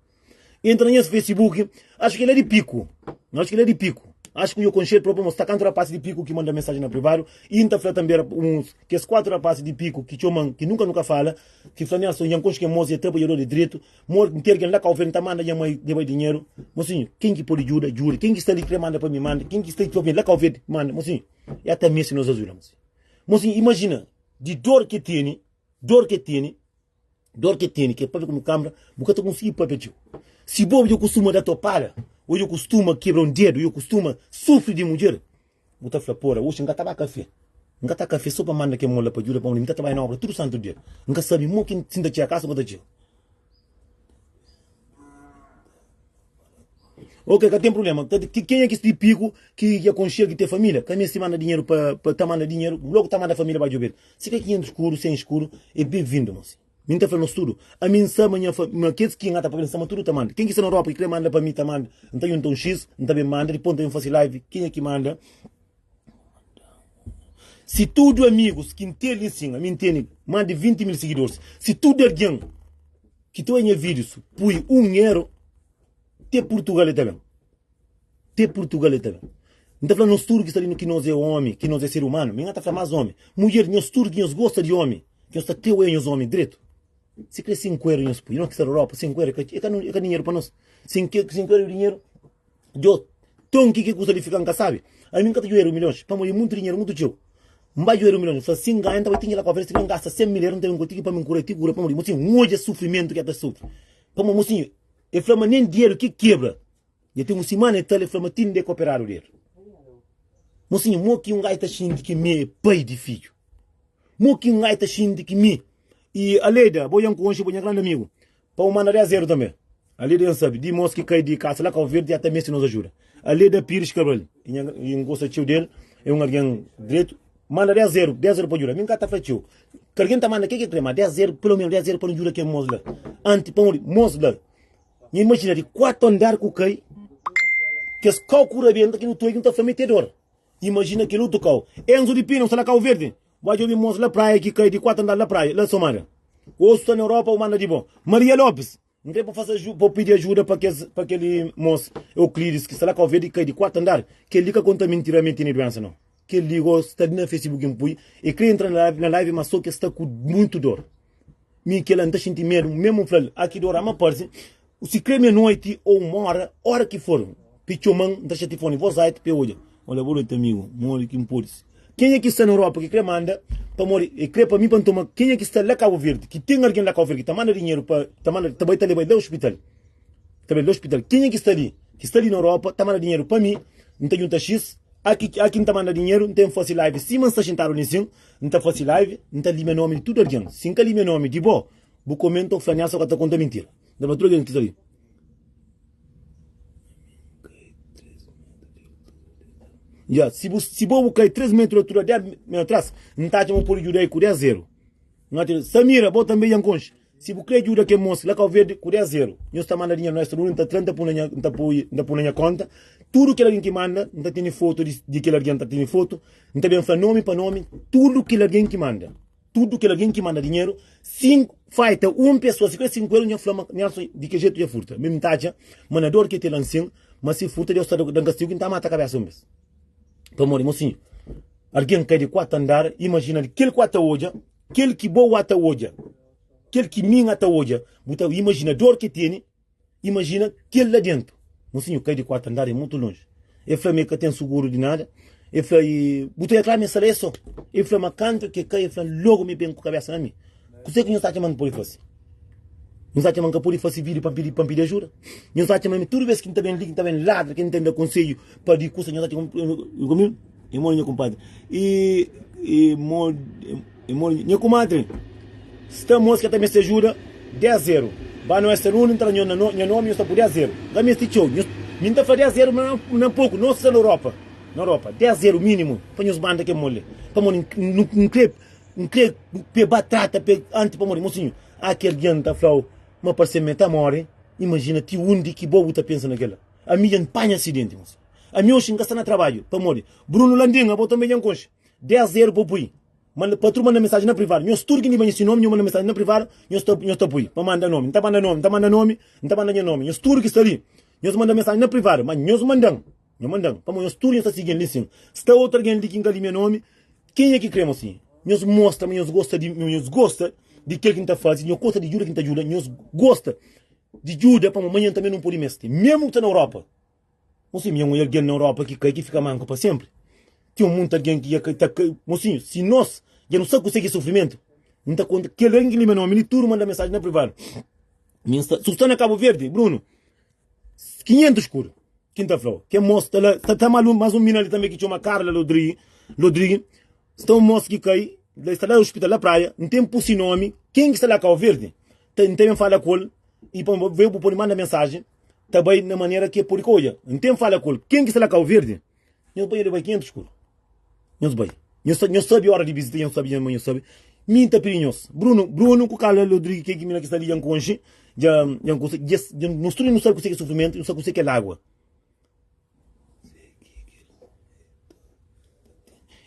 Entra na nhas Facebook, acho que ele é de pico. Acho que ele é de pico. Acho que eu conchei próprio, mas tá canto rapaz de pico que manda mensagem na privado. E então fala também uns que os quatro rapazes de pico que chamam, que nunca nunca fala, que fala Nelson, eu concho que moço é trabalhador de direito, mor ter quem lá cá oferta tá manda minha mãe de dinheiro. Mocinho, quem que pode ajuda, ajuda. Quem que está ali que manda para mim, manda. Quem que está ali lá cá oferta, manda. Mocinho, e até mesmo nos ajuda, mocinho. Mocinho, imagina, de dor que tem, dor que tem, Dor ke tene ke papia ku bu kambra, bu ka ta konsigi papia txeu. Si bo dja kustuma da topada, o dja kustuma kebra un dedu, dja kustuma sufri di mudjer, bu ta fla, Pora, oxi N ka ta ba kafe. N ka ta kafe so pa manda kel mon la pa djuda, pamodi N ta trabadja na obra tudu santu dia. N ka sabi mo ki si N ta txega kasa o ka ta txega. Ok, ka ten problema. Kenha ki sti piku, ki dja konxe-l, ki ten família, ka meste manda dinheru pa, pa ta manda dinheru, logu ta manda família ba djobe-l. Si ka 500 skuru, 100 skuru, é ben-vindu, mosi. Mi N ta fla nos tudu, ami N sa ma nha fa, ma kes ki N ata papia, N sa ma tudu ta manda. Ken ki sta na Europa ki kre manda pa mi, ta manda. N ta junta un X, N ta ben manda, dipos N ta ben fase live, kenha ki manda. Si tudu amigus ki N ten li nsin, ami N tene más di 20 mil sigidoris, si tudu algen ki ta oja nha vídius pui un eru, Te Purtugal e ta ben. Te Purtugal e ta ben. N ta fla nos tudu ki sta li ki nos é omi, ki nos é ser umanu. Mi N ka ta fla más omi. Mudjer, nhos tudu ki nhos gosta di omi, ki nhos ta kre oia nhos omi dretu. Si kre 5 eru nhos pui. Nos ki sta na Europa, 5 eru é ka, é ka dinheru pa nos. 5 eru dinheru, djo ton ki ki kusa li fika N ka sabi. Ami N ka ta djoeru milhons, pamodi é muntu dinheru, muntu txeu. N ba djoeru milhons, N fla si N ganha N ta bai tinha la kofri, si N gasta 100 mil eru N ta ben ku tiki pa mi N kura, ti kura pamodi mo si N odja sufrimentu ki el ta sufri. Pamodi mo si E fla ma nen dedu ki kebra. Dja ten un simana e tal e fla ma ti nde ka operadu dedu. Mosinhu, mo ki un gai ta xinti ki mi e pai di fidju? Mo ki un gai ta xinti ki mi i Aleida, bo dja N konxe, bo nha grandi amigu, pa bu manda 10 eru tanbe. Aleida dja N sabe, di mos ki kai di kasa la Kau Verdi dja ta meste nos ajuda. Aleida Pires Cabral, e nha, i N gosta txeu del, e un algen dretu. Manda 10 eru, 10 eru pa djuda. Mi N ka ta fla txeu. Ka algen ta manda ke ke kre, ma 10 eru, pelo menos 10 eru pa nu djuda kel mos la. Anti, pamodi mos la, nha imajina di 4 andar ku kai, kes kau ku rabenta ki nu toi ki nu ta fla ma e te dor. Imajina kel otu kau. Enzo di Pina, nu sta na Kau Verdi, bai djobi mos la praia ki kai di 4 andar la praia, la Somalia. Osu sta na Europa, u manda di bo. Maria Lopes, N kre pa fase pa pidi ajuda pa kes pa kel mos Euclides ki sta la Kau Verdi ki kai di 4 andar. Kel li ka konta mintira ma el tene duensa no. Kel li go sta li na Facebook N pui e kre entra na live na live ma so ke sta ku muito dor. Mi kela N ta xinti medu mesmu N flal a ki dor ama parsi si kre mia noiti ou uma ora ora ki for pe txoman N ta xa tifoni voz alto pe odja. Ola boa noiti amigu modi ki N podi Kenha ki sta na Europa ki kre manda pamodi e kre pa mi pa N toma kenha ki sta la Cabo Verde ki ten algen la Cabo Verde ki ta manda dinheru pa ta manda ta bai ta leba el la hospital ta bai la hospital kenha ki sta li ki sta li na Europa ta manda dinheru pa mi N ta djunta xis aki aki N ta manda dinheru N ten fasi live sima N sta xintadu li nsin N ta fasi live N ta limia nomi di tudu algen si N ka limia nomi di bo bu komenta o fla Nelson ka ta konta mintira N ta fla tudu algen ki sta li. Ya, si bu, si bo bu kai 3 metru di altura, 10 metru atras, N ta atxa ma bu pode djuda-i ku 10 eru. N atxa, Samira, bo tanbe dja N konxe. Si bu kre djuda kel mos la Kau Verdi ku 10 eru, nhos ta manda dinheru na Western Union, N ta tra, N ta pui na nha, N ta pui, N ta pui na nha konta. Tudu kel algen ki manda, N ta tene fotu di, di kel algen, N ta tene fotu, N ta ben fla nomi pa nomi, tudu kel algen ki manda. Tudu kel algen ki manda dinheru, sin faita un pesoa, si kre 5 eru, nha fla ma Nelson di ke jetu dja furta. Mi N ta atxa ma na dor ki el ten la nsin, ma si furta Deus ta dan kastigu ki N ta mata kabesa un bes. Pamodi, mosinhu, algen kai di 4 andar, imajina di kel ku a ta odja, kel ki bo a ta odja, kel ki mi N a ta odja, bu ta imajina dor ki tene. Imajina kel la dentu. Mosinhu kai di kuartu andar é mutu lonji. El fla ma el ka ten suguru di nada. El fla i bu ta reklama el sta la el so. El fla ma kantu ki el kai el fla logu mi ben ku kabesa na mi. Kuzê ki nhos ta atxa ma N pode fase? Nhos atxa ma N ka pode fase vídiu pa N pidi, pa N pidi ajuda? Nhos atxa ma mi tudu bes ki N ta ben li, ki N ta ben ladra, ki N ta ben da konsedju pa di kusa, nhos atxa ma mi E modi nha kumpadri E, e modi, e modi nha kumadri Sta mos ki ta meste ajuda 10 zeru Ba na Western Union N ta da nho nha nomi nhos ta pui 10 zeru N ka meste txeu nhos Mi N ta fla 10 zeru ma na poku Nos sta na Europa Na Europa 10 zeru minimu pa nhos manda kel moli Pamodi N kre N kre pe ba trata pe anti pamodi mosinhu a kel algen ta flau ma parse ma e ta more imajina ti undi ki bo bu ta pensa na kela ami dja N panha asidenti mosinhu ami oxi N ka sta na trabadju pamodi Bruno Landim abo tanbe dja N konxe 10 zeru pa pui manda patru manda mensaji na privadu nhos tudu ki N di si nomi nho manda mensaji na privadu nhos ta nhos ta pui pa manda nomi N ta manda nomi N ta manda nomi N ta manda nha nomi nhos tudu ki sta li nhos manda mensaji na privadu ma nhos mandan Nho manda-m, pamodi nhos tudu nhos ta sigi-m li sin. Sta otu algen li ki N ka limia nomi. Kenha ki krê-m asin? Nhos mostra ma nhos gosta di mi, nhos gosta di kel ki N ta faze, nhos gosta di djuda ki N ta djuda, nhos gosta di djuda pamodi manhan tanbê nu pode meste. Mésmu ki sta na Europa, mosinhu, mi é un algen na Europa ki kai ki fika manku pa sénpri. Ten monti algen ki dja ta kai. Mosinhu, si nos dja nu sabe kuzê ki é sufrimentu, N ta konta kel algen ki limia nomi li tudu manda mensaji na privadu. Mi N sta, si bu sta na Kabu Verdi, Bruno, 500 skudu Ki N ta fla-u Kel mos sta la Sta ma mas un mina li tanbe ki txoma Carla Lodrigi Lodrigi Sta un mos ki kai La sta la ospital la Praia N ten pu si nomi Ken ki sta la Kau Verdi ta N ta ben fala ku el I pa bu pode manda mensajen Ta bai na manera ki e pode ka odja N ten fala ku el Ken ki sta la Kau Verdi Nhos bai el bai 500 skudu Nhos bai Nhos nhos sabi ora di visita nhos sabi nhos sabi Mi nta pidi nhos Bruno Bruno ku Carla Rodrigues ke ki mina ki sta li dja nkonxi dja dja nkusa dja nos tudu nu sabi kuse ki é sufrimentu nu sabi kuse ki é lagua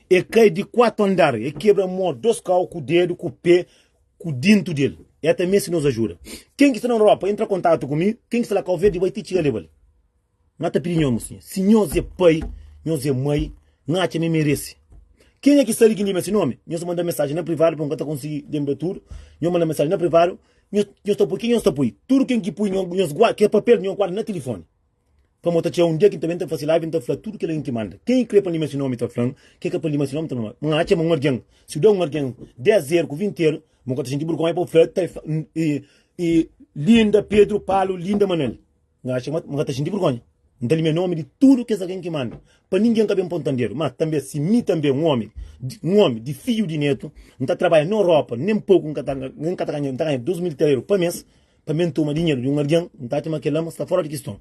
E kai di 4 andar e kebra mo dos kau ku dedu ku pe ku dintu del e ta meste nos ajuda ken ki sta na Europa entra kontatu ku mi ken ki sta la Kau Verdi bai ti txiga lebal N ta pidi nhos, mosinha, si nhos é pai, nhos é mai, N atxa ma e merese. Kenha ki sabe ki lima se nomi, nhos manda mensajen na privadu, pa N ka ta konsigi lenbra tudu. Nhos manda mensajen na privadu, nhos, nhos ta pui ken nhos ta pui. Tudu ken ki pui, nhos guarda, kel papel nhos guarda na tilifoni. Pamodi ta txega un dia ki N ta ben ta fase live, N ta fla tudu kel algen ki manda. Ken ki kre pa N lima se nomi ta fla-m, ken ki kre pa N lima se nomi ta fla-m. N atxa ma un algen, si bu da un algen 10 eru ku 20 eru, bu ka ta xinti burgonha pa bu fla, ta, e, e, Linda Pedro Paulo, Linda Manuel. N atxa ma N ka ta xinti burgonha. N ta limia nomi di tudu kes algen ki manda, pa ningen ka ben ponta-m dedu. Má tanbê, si mi tanbê, un ómi, un ómi di fidju di netu, N ta trabadja na Europa, nen poku N ka ta, N ka ta ganha, N ta ganha 2000 tareru pa mês, pa mi N toma dinheru di un algen, N ta atxa ma kel-la sta fora di kiston.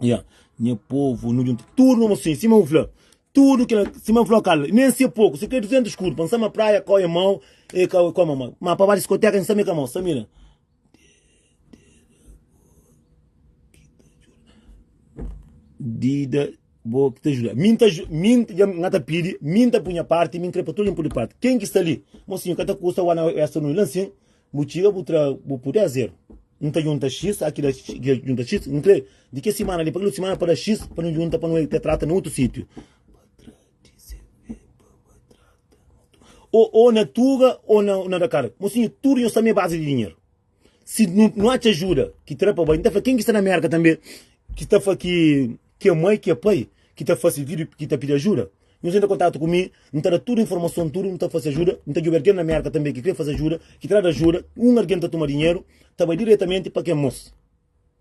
Ya, nha povu, nu djunta tudu na mosinhu, sima bu fla, tudu kel, sima N fla kal, nen si é poku, si krê 200 skudu, pa N sta na praia, kau é mau, e kau, kau é mau, má pa ba diskoteka N sta ma é ka mau, Samira. Dida bo ki ta juda mi ta mi dja nga ta pidi mi ta punha parti mi kre pa tudu pudi parti ken ki sta li mosinhu ka ta kusta wa na esta nui la nsin bu txiga bu tra bu pudi a zeru N ta junta xis aki da junta xis N kre di ke simana li pa kel otu simana pa da xis pa nu junta pa nu te trata na otu sitiu o, o na Tuga o na, na Dakar mosinhu tudu nhos sta me base di dinheru Si nu, nu atxa ajuda ki tra pa bai, N ta fla ken ki sta na Merka tanbe, ki ta fla ki ki é mai, ki é pai, ki ta fase vídiu, ki ta pidi ajuda, nhos entra kontatu ku mi, N ta da tudu informason, tudu, N ta fase ajuda, N ta djobe algen na Merka tanbe ki kre fase ajuda, ki tra da ajuda, un algen ta tuma dinheru, ta bai diretamenti pa kel mos.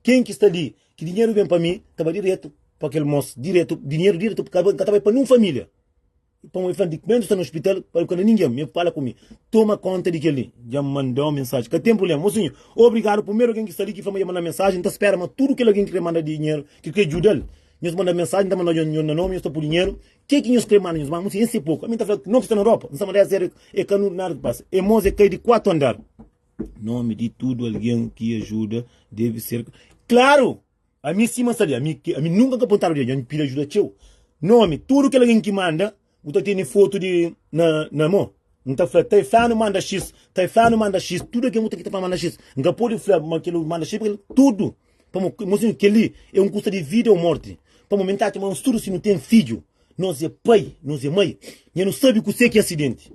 Ken ki sta li, ki dinheru ben pa mi, ta bai diretu pa kel mos, diretu, dinheru diretu, ka ta bai pa nun família. Pamodi el fla-m di kumentu sta na ospital pa el ka da ningen mi fala ku mi toma konta di kel-li dja N manda-u mensaji ka ten prubléma mosinhu obrigadu primeru algen ki sta li ki fla ma dja manda mensaji N ta spera ma tudu kel algen ki krê manda dinheru ki krê djuda-l nhos manda mensaji N ta manda nhos na nomi nhos ta pui dinheru ke ki nhos krê manda nhos manda mosinhu N se poku ami N ta fla no ki sta na Europa N sta manda es er e ka nu nada ki pasa e mos e kai di 4 andar nomi di tudu algen ki ajuda debe ser klaru. Ami sima sta li, ami ki, ami nunka ka pontadu di dja N pidi ajuda txeu. Nomi, tudu kel algen ki manda, bu ta tene fotu di na na mo. N ta fla, Taiflanu manda xis, Taiflanu manda xis, tudu algen bu ta ki ta fla manda xis. N ka pode fla ma kel manda xis, pake tudu. Pamo, mosinhu, kel li é un kusa di vida ou morti. Pamo, mi N ta atxa ma nos tudu si nu ten fidju, nos é pai, nos é mai, nha nu sabi kuse ki é asidenti.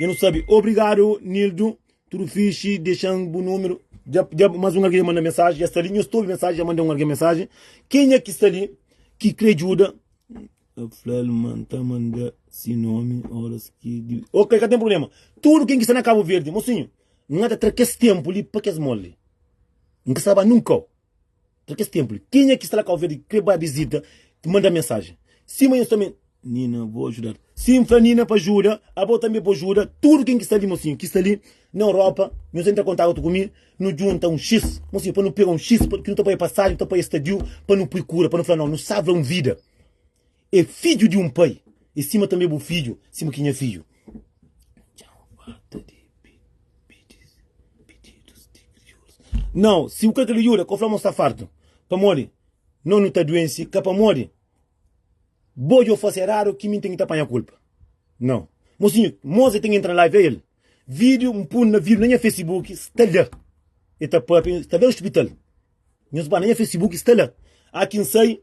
Nha nu sabi. Obrigadu, Nildu. Tudu fixi, dexan bu númeru. Dja, dja, mas un algen dja manda mensaji, dja sta li. Nhos ta obi mensaji, dja manda un algen mensaji. Kenha ki sta li, ki kre djuda, fla-l ma N ta manda si nomi oras ki di. Ok, ka ten prubléma. Tudu ken ki sta na Kabu Verdi, mosinhu, N ta tra kes ténpu li pa kes moli. N ka sta ba nun kau. Tra kes tenpu li. Kenha ki sta la Kau Verdi kre ba bizita, manda mensajen. Sima nhos ta Nina, bo ajuda. Si N fla Nina pa ajuda, abo tanbe bo ajuda. Tudu ken ki sta li, mosinhu, ki sta li na Europa, nhos entra kontaktu ku mi, nu djunta un xis, mosinhu, pa nu pega un xis, ki nu ta paia pasajen, nu ta paia stadiu, pa nu pui kura, pa nu fla, nau, nu salva un vida. É fidju di un pai, é sima tanbe bu fidju, sima ki nha fidju. Nau, si bu ka kre djuda, ka bu fla ma bu sta fartu. Pamodi no nu ta duense, ka pamodi bo dja bu fase eradu ki mi ten ki ta panha kulpa. Nau. Mosinhu, mos e ten ki entra na live el. Video, N pun na video na nha Facebook, sta la. E ta papia, sta la hospital. Nhos ba na nha Facebook, sta la. Aki N sai.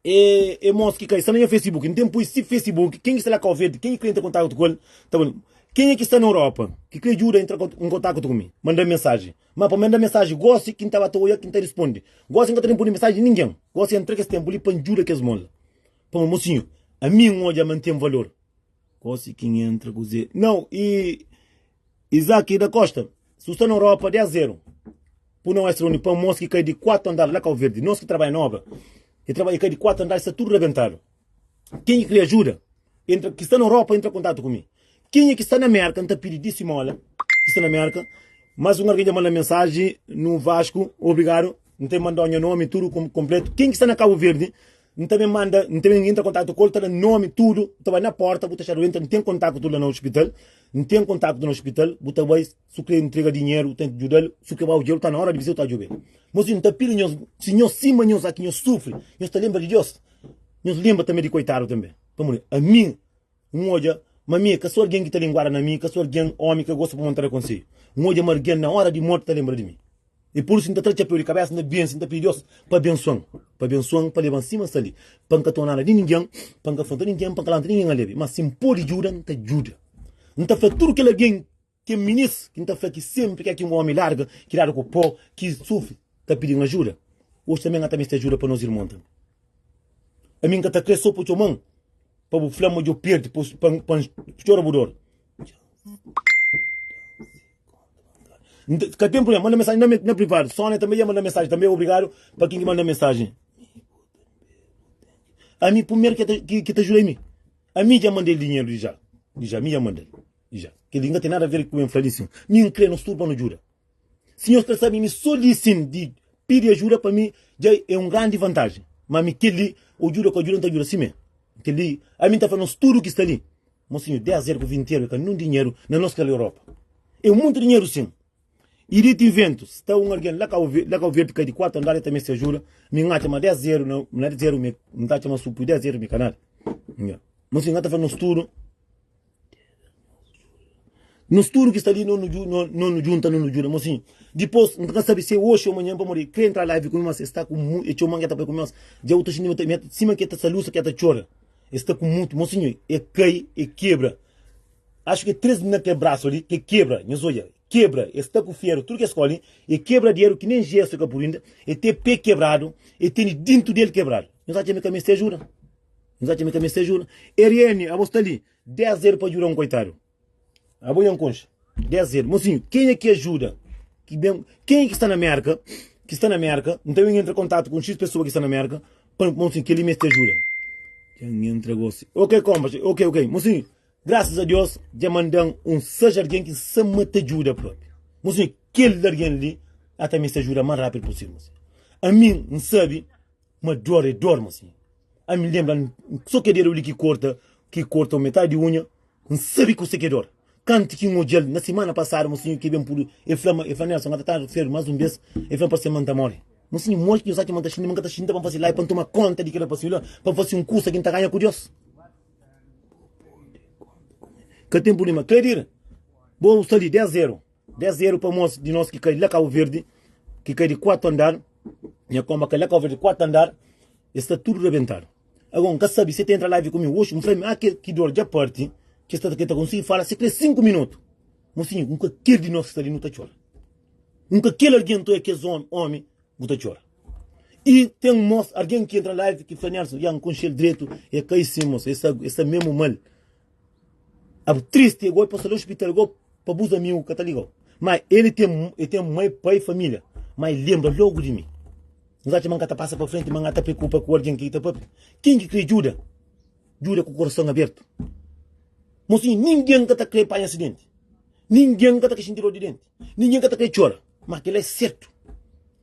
E, e mos ki kai sta na nha Facebook. N ten pui si Facebook. Ken ki sta la Kau Verdi, ken ki kre entra kontaktu ku el, ta bon. Kenha ki sta na Europa, ki kre djuda entra en kontaktu ku mi, manda mensajen. Ma pa manda mensajen gosi ki N ta ba ta oia ki N ta risponde. Gosi N ka ta risponde mensajen di ningen. Gosi N tra kes tenpu li pa N djuda kes mon la. Pamodi, mosinhu, ami N odja ma N ten valor. Gosi ki N entra kuze. Nau, i Isaac da Costa, si bu sta na Europa, 10 0. Pu na Western Union pa mos ki kai di 4 andar la Kau Verdi. Nos ki trabadja na obra, e trabadja, e kai di 4 andar, sta tudu rabentadu. Kenha ki kre ajuda, entra, ki sta na Europa, entra kontatu ku mi. Kenha ki sta na Merka, N ta pidi di simola, ki sta na Merka. Mas un algen dja manda mensaji no Vasco, obrigadu. N ta mandau nha nomi tudu kompletu. Ken ki sta na Kabu Verdi, N ta ben manda, N ta ben entra kontatu ku el, ta da nomi tudu, bu ta bai na porta, bu ta txadu entra, N ten kontaktu la na ospital, N ten kontaktu na ospital, bu ta bai, su kre ntrega dinheru, bu ta djudal, su kre bau djel, ta na ora di bizeu ta djube. Mosinhu, N ta pidi nhos, si nhos sima nhos aki nhos sufri, nhos ta lenbra di Deus, nhos lenbra tanbe di koitadu tanbe, pamodi ami N odja ma mi é ka so algen ki ta linguada na mi, ka so algen omi ka gosta pa mon ta da konsedju. N odja ma algen na ora di morti ta lenbra di mi. I pur isu N ta tra txapéu di kabésa, N ta bense, N ta pidi Deus pa abensoa-m, pa abensoa-m, pa leba-m sima N sta li, pa N ka toma nada di ningen, pa N ka afronta ningen, pa N ka lanta ningen alebe. Má si N pode djuda, N ta djuda. N ta fla tudu kel algen ki é minis, ki N ta fla ki sénpri ki é ki un ómi larga, ki dadu ku pó, ki sufri, ta pidi-m ajuda. Oji tanbê N ka ta meste ajuda pa nos irmon tanbê. Ami N ka ta krê sô pa txoma-m pa bu fla-m ma dja bu perde, pa N txora bu dor. Ka ten problema, manda mensagem na, na privado. Sônia também ia mandar mensagem também, obrigado para quem que manda mensagem. A mim primeiro que te, que, que te ajuda em mim. A mim já mandei dinheiro já. Já, mim já mandei. Já. Que não tem nada a ver com o falei assim. Mim crê no estudo para não ajuda. Senhor que sabe, me só disse de pedir ajuda para mim já é uma grande vantagem. Mas me que ali, ajuda com ajuda, não te ajuda assim mesmo. Que ali, a mim tá falando tudo que está ali. Mosinhu, 10 euro ku 20 euro é ka nun dinheru na nos kel Europa. É muntu dinheru sin. I dito invento, sta un algen la Kau la Kau Verdi kai di 4 andar e ta meste ajuda, mi N atxa ma 10 euro na na 10 euro mi N ta atxa ma su pui 10 euro mi ka nada. Nha. Mosinhu, N ta fla nos tudu, nos tudu ki sta li no nu no no nu djunta no nu djuda. Mosinhu, dipos N ka sabi si é oxi ou manhan pamodi kre entra live ku mi mas e sta ku mu e txoma-m ke ta pai ku mi mas dja u ta xinti ma ta sima ke ta salusa ke ta txora. E sta ku mutu mosinhu e kai e kebra axu ke 3 na kel brasu li ke kebra nhos odja kebra e sta ku feru tudu kes koli e kebra di eru ki nen jesu ka pudi inda e te pe kebradu e tene dintu del kebradu nhos atxa ma e ka meste ajuda nhos atxa ma e ka meste ajuda RN abo sta li 10 eru pa djuda un koitadu Abo nha nkonxe 10 el Mosinhu, kenha ki ajuda ki ben kenha ki sta na Merka ki sta na Merka N ta ben entra kontatu ku un xis pesoa ki sta na Merka pa mosinhu kel-li meste ajuda Dja N entra gosi Ok konpas ok ok Mosinhu, grasas a Dios dja manda-m un 6 algen ki sa ma ta djuda propi Mosinhu, kel algen li a ta meste ajuda más rápidu posível mosinhu Ami N sabe Ma dor é dor, mosinhu. Ami N lenbra, so kel dedu li ki korta, ki korta metadi di unha, N sabe kuse ki é dor. Kantu ki N odja-l na simana pasadu, mosinhu, ki ben pudu, el fla-m, el fla, Nelson, N ka ta tarda feru más un bes, el fla-m, parse ma N ta móre. Mosinhu, modi ki nhos atxa ma N ta xinti? Ma N ka ta xinti pa N fase live, pa N toma konta di kel rapasinhu la, pa N fase un kusa ki N ta ganha ku Deus. Ka ten prubléma. Kledir, bo sta li, 10 zeru. 10 eru pa mos di nos ki kai la Cabo Verde, ki kai di 4 andar, nha komba kai la Cabo Verde 4 andar, e sta tudu rebentadu. Agora, N ka sabi se ta entra live ku mi oxi, N fla mi, ah, ke ki dor dja parti, ki sta ki ta konsigi fala se kre 5 minutu. Mosinhu, N ka kel di nos ki sta li nu ta txora. N ka kel algen to é kes omi bu ta txora. I ten mos algen ki entra live ki fla Nelson, ya N konxe-l dretu, e kai sin mos, e sta e sta memu mal. Abo tristi e goi pa sta la hospital go pa bus amigo ka ta ligau ma ele tem e tem mãe pai família. Ma el lenbra lógu di mi. N atxa ma N ka ta pasa pa frenti, ma N ka ta preokupa ku algen ki ta papia. Ken ki krê djuda, djuda ku korason abertu. Mosinhu, ningen ka ta krê panha asidenti. Ningen ka ta krê xinti dor di denti. Ningen ka ta krê txora. Ma kel-la é sertu.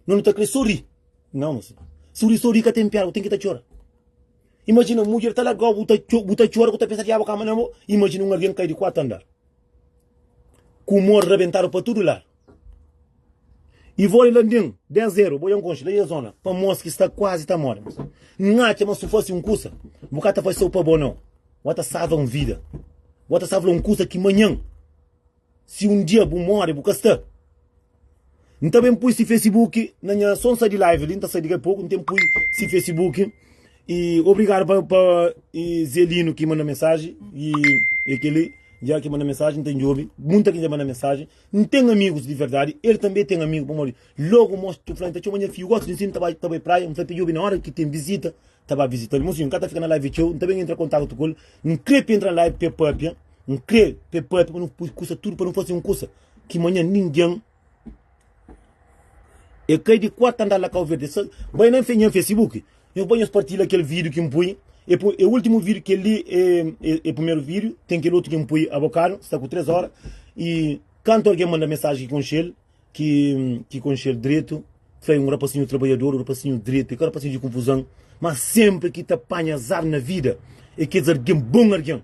Nos nu ta krê sorri. Nau, mosinhu. Sorri, sorri ka ten piada, bu ten ki ta txora. Imajina un mudjer ta larga-u, bu ta bu ta txora, bu ta pensa diabu kama na bo. Imajina un algen kai di kuatu andar, ku mor rabentadu pa tudu ladu. I voli la nin 10 zeru, bo dja nkonxe, la di zona, pa mos ki sta kuazi ta more. N atxa ma su fasi un kusa, bu ka ta fasi so pa bo nau, bu ta salva un vida, bu ta salva un kusa ki manhan, si un dia bu more bu ka sta. N ta ben pui si Facebook na nha son sa di live li, N ta sai di ka poku, N ten pui si Facebook. I obrigadu pa, pa i Zelino ki manda mensaji i e keli ja ki manda mensaji, N ta djobi, munta ki dja manda mensaji. N ten amigus di verdadi, el tanbe ten amigu pamodi logu mos tu fla, N ta txoma nha fiju, gosi di nsin, N ta bai, ta bai praia, N fla pa djobi na ora ki ten visita, ta ba visita-l. Mosinhu, N ka ta fika na live txeu, N ta ben entra kontaktu ku el, N kre pa entra na live pa e papia, N kre pa e papia pa nu pui kusa tudu, pa nu fasi un kusa ki manhan ningen e kai di kuartu andar la Kau Verdi. Sa bai na nha Facebook, nhos bai nhos partilha kel vídiu ki N pui, e pu, e últimu vídiu, kel li e, e, e primeru vídiu, ten kel otu ki N pui abokadu, sta ku 3 ora, i kantu algen manda mensaji ki konxe-l, ki, ki konxe-l dretu, fla e un rapasinhu trabadjador, un rapasinhu dretu, e ka rapasinhu di konfuzan, ma senpri ki ta panha azar na vida, e kes algen, bon algen.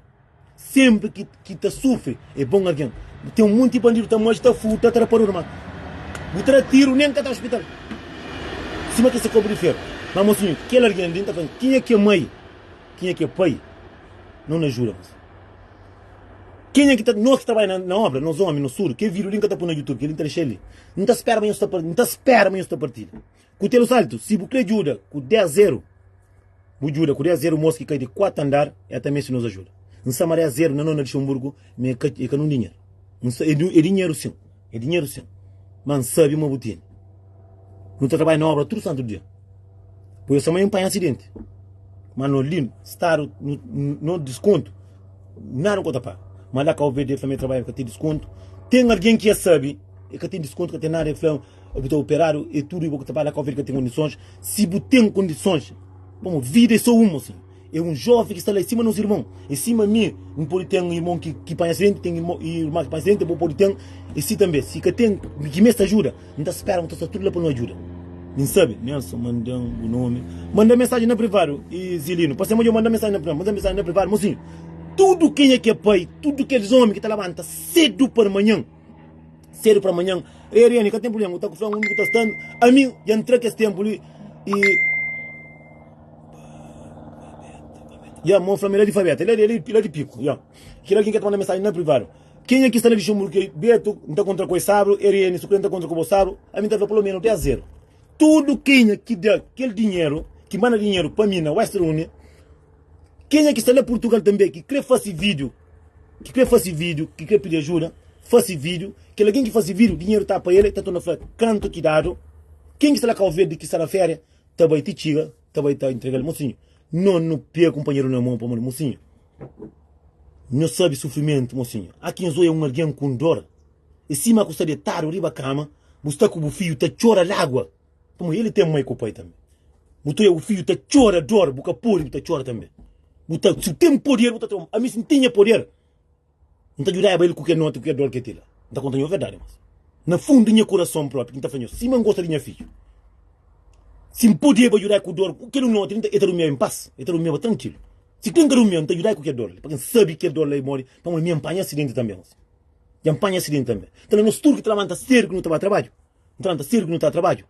Senpri ki ki ta sufri é bon algen. Ten un monti bandidu ta manxa, ta furta, ta rapadura, ma bu ta da tiru nen ka ta ospital. Sima ki se korpu di feru. Ma mosinhu, kel algen li N ta fla, kenha ki é mai, kenha ki é pai, no na ajuda mos. Kenha ki ta, nos ki ta bai na, na obra, nos omi, nos tudu, kel vídiu li N ka ta pui na YouTube, kel li N ta dexa li. N ta spera ma nhos ta, N ta spera ma nhos ta partilha. Kutelu Saltu, si bu kre djuda ku 10 zeru, bu djuda ku 10 zeru mos ki kai di 4 andar, el ta meste nos ajuda. N sta ma 10 zeru na no na Luxemburgu, ma e ka, e ka nun dinheru. N sta, e, e dinheru sin, e dinheru sin, ma N sabi ma bu tene. Nu ta trabadja na obra tudu santu dia. Poi sta ma N panha asidenti. Ma no li, stadu, no, no diskontu, nada N ka ta paga. Ma la Kau Verdi el fla ma el trabadja ka ten diskontu. Ten algen ki ya sabi, e ka ten diskontu, ka ten nada, el fla Bu ta operadu e tudu e bu ta para Cabo Verde ka ten kondisons si bu ten kondisons pamo vida e so un mosinhu e un joven ki sta la e sima nos irmon e sima mi N podi ten irmon ki ki panha asidenti ten irmon irma ki panha asidenti bo podi ten e si tanbe si ka ten ki meste ajuda N ta spera bu ta sta tudu la pa nu ajuda N sabe Nelson mandan bu nomi manda mensajen na privadu e Zilino pa sema djo manda mensajen na privadu manda mensajen na privadu mosinhu tudu kenha ki e pai tudu kelis omi ki ta labanta sedu parmanhan Sedu pra manhan. Ei Ariane, ka ten problema, bu ta ku fla undi bu ta sta. Ami dja N tra kes tenpu li i Ya, mo fla-m el é di Fabeta, el é el é di Piku, ya. Kel algen ki ta manda mensajen na privadu. Kenha ki sta na Luxemburgu ki Beto, N ta kontra ku el sabru, Ariane, su kre N ta kontra ku bo sabru, ami N ta fla pelo menu 10 zeru. Tudu kenha ki da kel dinheru, ki manda dinheru pa mi na Western Union, Kenha ki sta la Portugal tanbe ki kre fasi video, ki kre fasi video, ki kre pidi ajuda, fasi video, kel algen ki fasi video, dinheru ta pa el, el ta torna fla kantu ki dadu. Ken ki sta la Kau Verdi ki sta na feria, ta bai ti txiga, ta bai ta entregal. Mosinhu, no nu pega kunpanheru na mon pamodi mosinhu, nho sabi sufrimentu mosinhu. A ki nhos oia un algen ku un dor, e sima ku sta detadu riba kama, bu sta ku bu fiju ta txora lagua. Pamodi el ten mai ku pai tanbe. Bu ta oja bu fidju ta txora dor, bu ka pode, bu ta txora tanbe. Bu ta, si bu ten poder, bu ta txoma. Ami si N tinha poder, N ta djudaba el ku kel noti, ku kel dor ki el ten la. N ta konta nho verdadi, mas na fundu di nha kurason propi, N ta fla nho, sima N gosta di nha fidju, si N podeba djuda el ku dor, ku kel noti, el ta durmiba en pas, el ta durmiba trankilu. Si kel N ka durmiba, N ta djuda el ku kel dor li, pabia N sabi kel dor la i modi, pamodi mi N panha asidenti tanbe, mas dja N panha asidenti tanbe. Nta na nos tudu ki ta labanta sedu ki nu ta ba trabadju. Ntranta sedu ki nu ta trabadju,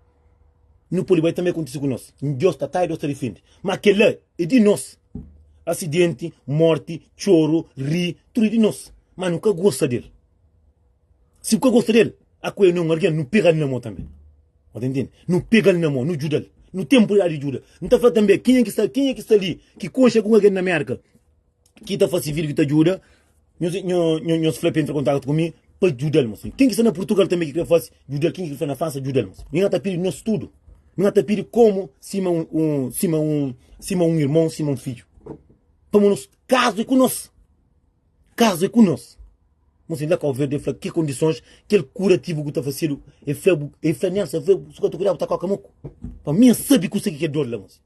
nu pode bai tanbe kontise ku nos. Deus ta ta i Deus ta difende. Ma kela e di nos. Asidenti, morti, txoru, ri, tudu e di nos. Ma nu ka gosta del. Si bu ka gosta del, aku e un algen, nu pegal na mo tanbe. Bu ta intende? Nu pegal na mo, nu djudal. Nu ten puridadi di djuda. N ta fla tanbe, kenha ki sta, kenha ki sta li, ki konxe algun algen na Merka, ki ta fase vídeo ki ta djuda, nhos, nhos fla pa entra kontaktu ku mi pa djuda-l mosinhu. Ken ki sta na Purtugal tanbe ki kre fase, djuda-l. Ken ki sta na Fransa, djuda-l mosinhu. Mi ka ta pidi nhos tudu. Mi ka ta pidi komu sima un, un, sima un, sima un irmon, sima un fidju. Pamo nos kazu é ku nos. Kazu é ku nos. Mosi la Kau Verdi, el fla ki kondisons kel kurativu ku ta fasedu, el fla bu, el fla Nelson, el fla su ka ta kuidaba bu ta koka moku. Pa mi N sabi kusa ki kel dor la mosi.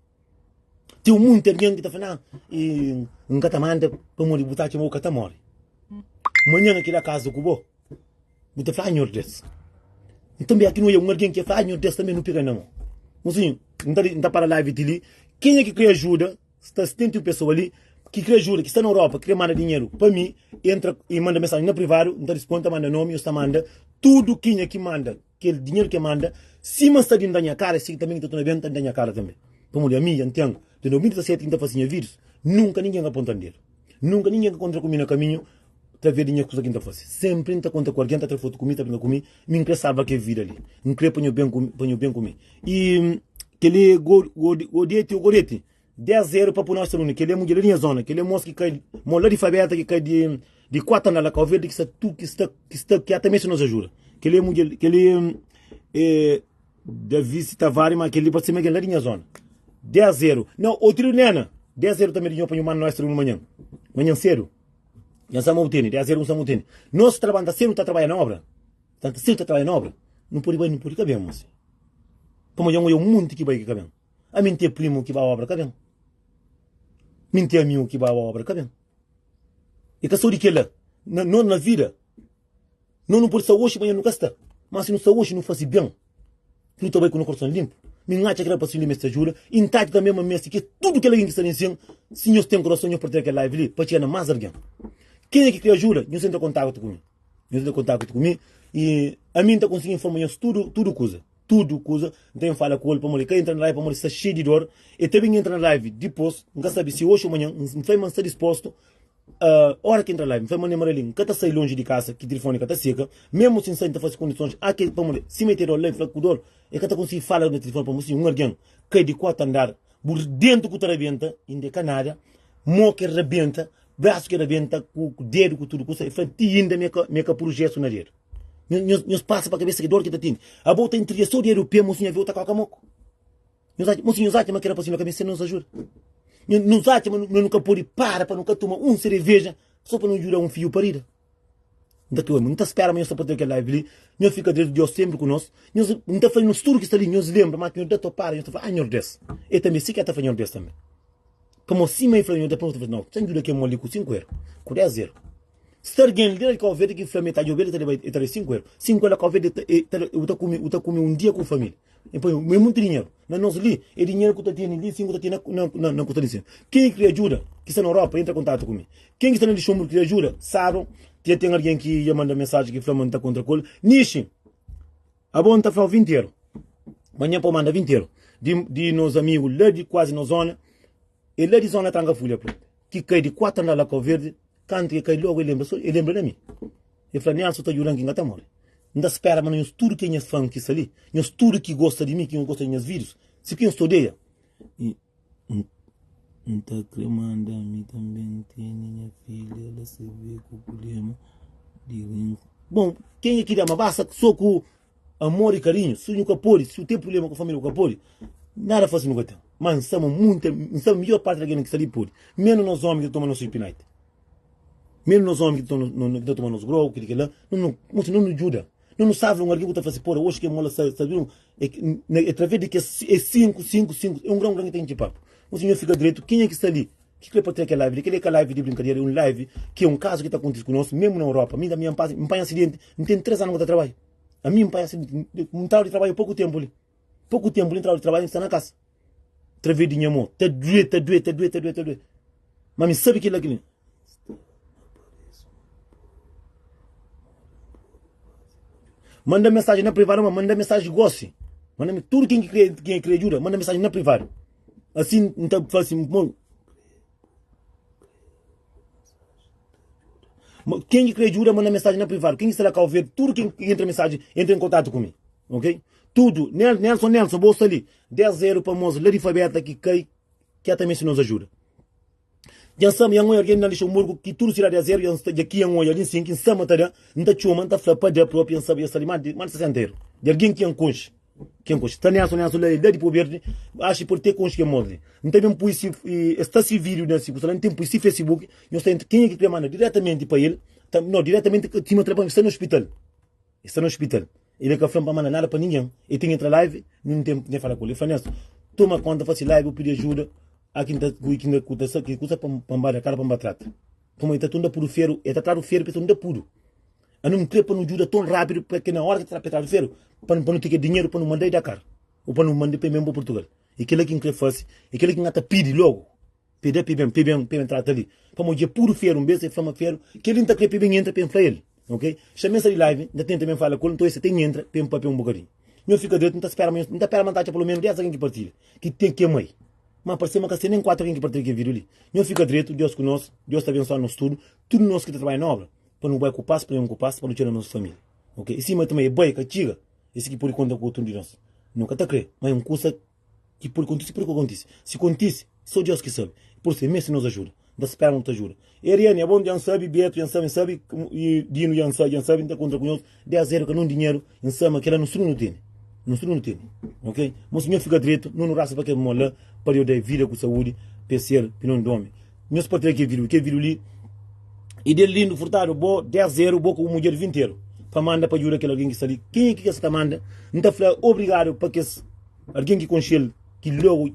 Ten un monti algen ki ta fla na N ka ta manda pamodi bu ta atxa ma bu ka ta mori. Manhan N kila kaza ku bo, bu ta fla ah Nhordes. Nton bia ki nu oja un algen ki fla ah Nhordes tanbe nu pega na mo. Mosi N ta N ta para live ti li, kenha ki kre ajuda Sta 71 pesoa li ki kre ajuda, ki sta na Europa, ki kre manda dinheru pa mi, entra i manda mensajen na privadu, N ta risponde, ta manda nomi, nhos ta manda tudu kenha ki manda kel dinheru ke manda, sima sta di N da nha kara, si tanbe ki ta torna ben, ta da nha kara tanbe. Pamodi ami dja N ten di 2017 ki N ta fasi nha videos, nunka ningen ka ponta-m dedu, nunka ningen ka kontra ku mi na kaminhu traves di nha kusa ki N ta fasi. Senpri N ta kontra ku algen, ta tra fotu ku mi, ta brinka ku mi, mi N kre salva kel vida li, N kre pa nho ben ku pa nho ben ku mi. I kel-li Godeti ô Goreti, 10 zeru pa pui nos alunu. Kel-li é mudjer la di nha zona, kel-li é mos ki kai, mo la di Fabeta ki kai di di 4 andar la Kau Verdi ki sta tu ki sta ki sta ki ata meste nos ajuda. Kel-li é mudjer, kel-li é Davis Tavares, ma kel-li pode ser ma kel la di nha zona. 10 zeru. Não, outro nena. 10 zeru também di nho pa nho manda nos alunu manhã. Manhã cedo. Nha sa ma tene, 10 zeru sa ma tene. Nos ta labanta cedo, ta trabalha na obra. Tanta cedo ta trabalha na obra. Nu pode bai, nu pode ka ben, mosi. Pamodi dja N odja un monti ki bai ki ka ben. Ami N ten primu ki ba obra ka ben. Mi N ten amigu ki ba obra ka ben. E ka so di kila. Na no na vida, no nu pode sta oxi, manha nu ka sta. Ma si nu sta oxi, nu fasi ben. Nu ta bai ku no korson linpu. Mi N atxa kel rapasinhu li meste ajuda. I N ta atxa tanbe ma meste ki tudu kel algen ki sta li nsin, si nhos ten korason, nhos partilha kel live li pa txiga na mas algen. Kenha ki kre ajuda, nhos entra kontaktu ku mi. Nhos entra kontaktu ku mi i ami N ta konsigi informa nhos tudu, tudu kuza. Tudu kuza. N ta ben fala ku el pamodi el ka entra na live pamodi sta xeiu di dor. El ta ben entra na live dipos, N ka sabi si oxi o manhan. N fla ma N sta dispostu ora ki entra live. N fla ma Neymar ali N ka ta sai lonji di kasa ki tilifoni ka ta seka. Memu si N sai N ta fasi kondisons a ke pamodi sima el ten dor la el fla ku dor el ka ta konsigi fala na tilifoni pamodi si un algen kai di 4 andar Bu dentu ku ta rabenta inda é ka nada, mo ke rabenta, brasu ke rabenta ku dedu ku tudu kusa, e fla ti inda mi é ka puru jesu na dedu. Nhos pasa pa kabesa ki dor ki ta tene. Abo ta intriga so dedu pe, mosinhu aveu ta koka moku. Nhos atxa, mosinhu nhos atxa ma kel rapasinhu la ka meste nos ajuda? Nhos atxa ma nu ka pode para pa nu ka toma un sereveja so pa nu djuda un fiju parida? N ta kre, n ta spera ma nhos ta partilha kel live li. Nhos fika dretu, Deus senpri ku nos. Nhos, n ta fla nhos tudu ki sta li, nhos lenbra ma ki nhos da topada, nhos ta fla, ah, Nhordes. E tanbe, si ke ta fla Nhordes tanbe. Pamodi sima e fla Nhordes, pa nos ta fla, no, sen djuda kel mon li ku 5 eru, ku 10 eru. Sta algen li na Kau Verdi ki fla ma e ta djobe el, e ta leba, e ta da 5 eru. 5 eru na Kau Verdi, e ta, e ta, u ta kume, u ta kume un dia ku familia. E poi, ma é muntu dinheru. Na nos li, é dinheru ku ta tene li, sin ku ta tene na, na, na ku ta li sin. Ken ki kre ajuda, ki sta na Europa, entra kontatu ku mi. Ken ki sta na Luxemburgo kre ajuda, sabe, dja ten algen ki dja manda mensaji ki fla ma N ta kontra ku el. Nixi, abo N ta fla-u 20 eru. Manhan pa bu manda 20 eru. Di, di nos amigu la di kuazi nos zona, é la di zona Tranka Fulha propi, ki kai di 4 andar la Kau Verdi, kantu ki kai logu e lenbra so, e lenbra na mi. E fla, Nelson ta djuda-m ki N ka ta more. N ta spera ma nhos tudu ki é nhas fan ki sta li, nhos tudu ki gosta di mi, ki nhos gosta di nhas vídius, si ki nhos ta odeia, i N ta kre manda mi tanbe N tene nha filha la se ve ku prublema di rin. Bon, kenha ki da ma basta so ku amor i karinhu, si nhu ka pode, si bu ten prublema ku familia bu ka pode, nada fasi nu ka ten. Ma N sta ma munta, N sta ma midjor parti di algen ki sta li pode, menu nos omi ki ta toma nos sleep night. Menu nos omi ki ta toma nos grogu, kili kila, nu nu djuda. Nu nu salva un algen ku ta fla si, pora, oxi ke mola sa sa é através di kes é 5, 5, 5, é un gran gran ki ta intxi papu. Un sinhor fika dretu, kenha ki sta li ki kre pa tra kel live li? Kel-li é ka live di brinkadera, é un live ki é un kazu ki ta kontise ku nos, memu na Europa. Mi ami N pasa, N panha asidenti, N ten 3 anu ku ta trabadja. Ami N panha asidenti, N traba di trabadja poku tenpu li. Poku tenpu li N traba di trabadja, N sta na kasa. Através di nha mo, ta due, ta due, ta due, ta due, ta due. Ma mi sabe kel-la ki. Manda mensagem na privado, ma manda mensagem gosi. Manda tudo quem que quer, quem quer ajuda, manda mensagem na privado. Assim, não tá fala assim, bom. Quem que quer ajuda, manda mensagem na privado. Quem que está lá cá ver, tudo quem entra mensagem, entra em contato comigo. Ok? Tudo. Nelson, Nelson, bolsa ali. 10 euro para moço lá de Fabeta que cai, que também se nos ajuda. Dja N sta ma N oia algen na Lixemburgu ki tudu sidadi azeru dja N sta dja ki N oia li nsin ki N sta ma ta da N ta txoma N ta fla pa da propi N sta dja sta li más di más di 60 eru di algen ki N konxe ki N konxe sta Nelson Nelson la la di Pau Verdi axi pode te konxe kel mos li N ta ben pui si es sta si vídiu na si kusa la N ten pui si Facebook nhos ta entra kenha ki kre manda diretamenti pa el. Ta, no, diretamenti sima tra pa mi sta na hospital. E sta na hospital. El ka fla-m pa manda nada pa ningen. E ten entra live, mi n ten ten fala ku el. E fla Nelson, toma konta, fasi live, bu pidi ajuda. A kin ta kui kin ta ku ta sa ki kusa pa pa ba da kara pa ba trata. Pamodi e ta tunda pudu feru, e ta tradu feru pa e tunda pudu. Anu n kre pa nu djuda ton rapidu pa ke na ora ki ta tra tradu feru, pa pa nu ten ke dinheru pa nu manda e Dakar, o pa nu manda pa e ben pa Portugal. E kila ki n kre fasi, e kila ki n ka ta pidi logu. Pe da pe ben, pe ben, pe ben trata li. Pamodi dja pudu feru un bes, e fla ma feru, kel li n ta kre pe ben entra pe n fla el. Ok? Xa mesa di live, n ta tenta ben fala ku el, nton e sa ten entra pe n papia un bokadinhu. Nho fika dretu, n ta spera ma nho, n ta pera ma n ta atxa pelo menu 10 algen ki partilha, ki ten ki é mai. Ma parse ma ka sta nen 4 algen ki partilha kel video li. Nho fika dretu, Deus ku nos, Deus ta abensoa nos tudu, tudu nos ki ta trabadja na obra, pa nu bai ku pas, pa nu ben ku pas, pa nu txeu na nos familia. Ok? E sima tanbe e bai ka txiga, esi ki pudi konta ku otu un di nos. No ka ta kre, ma é un kusa ki pode kontise, pode ka kontise. Si kontise, so Deus ki sabe. Pur isu, el meste nos ajuda. N ta spera ma nu ta ajuda. Eriane, abo dja N sabe, Beto dja N sabe, N sabe, i Dino dja N sabe, dja N sabe, N ta kontra ku nhos 10 eru ka nun dinheru, N sabe ma kila nos tudu nu tene. Nos tudu nu tene. Ok? Mos nho fika dretu, nu nu rasa pa kel mon la, pa Deus da vida ku saúdi, pa e ser pi non domi. Nhos partilha kel video, kel video li e del lindo furtado bo 10 eru bo ku bu mudjer 20 eru pa manda pa djuda kel algen ki sta li. Kenha ki ka sta manda? N ta fla obrigadu pa kes Algen ki konxe-l, ki lógu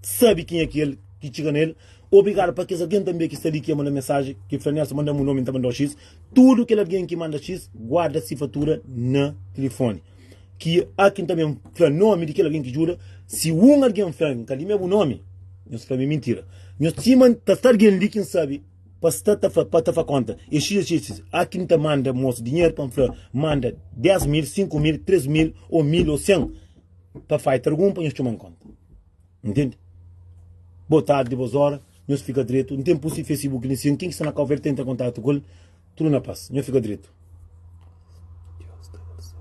sabe kenha ki el, ki txiga na el. Obrigadu pa kes algen tanbê ki sta li ki manda mensaji, ki fla, Nelson, manda-m bu nómi, N ta manda-u xis. Tudu kel algen ki manda xis, guarda si fatura na tilifóni. Ki a ki N ta ben fla nómi di kel algen ki djuda. Si un algen fla, N ka limia bu nómi, nhos fla ma é mintira. Nhos sima ta sta algen li ki N sabe pa sta ta fla, pa ta fla konta, é xis, é xis, é xis. A ki N ta manda mos dinheru pa N fla, manda 10 mil, 5 mil, 3 mil, ô mil, ô 100. Pa faita algun pa nhos txoma-m konta. Ntende? Bo tardi, bos ora, nhos fika dretu. N ten pusi Facebook li sin, ken ki sta na Kau Verdi ta entra kontatu ku el. Tudu na pas. Nhos fika dretu.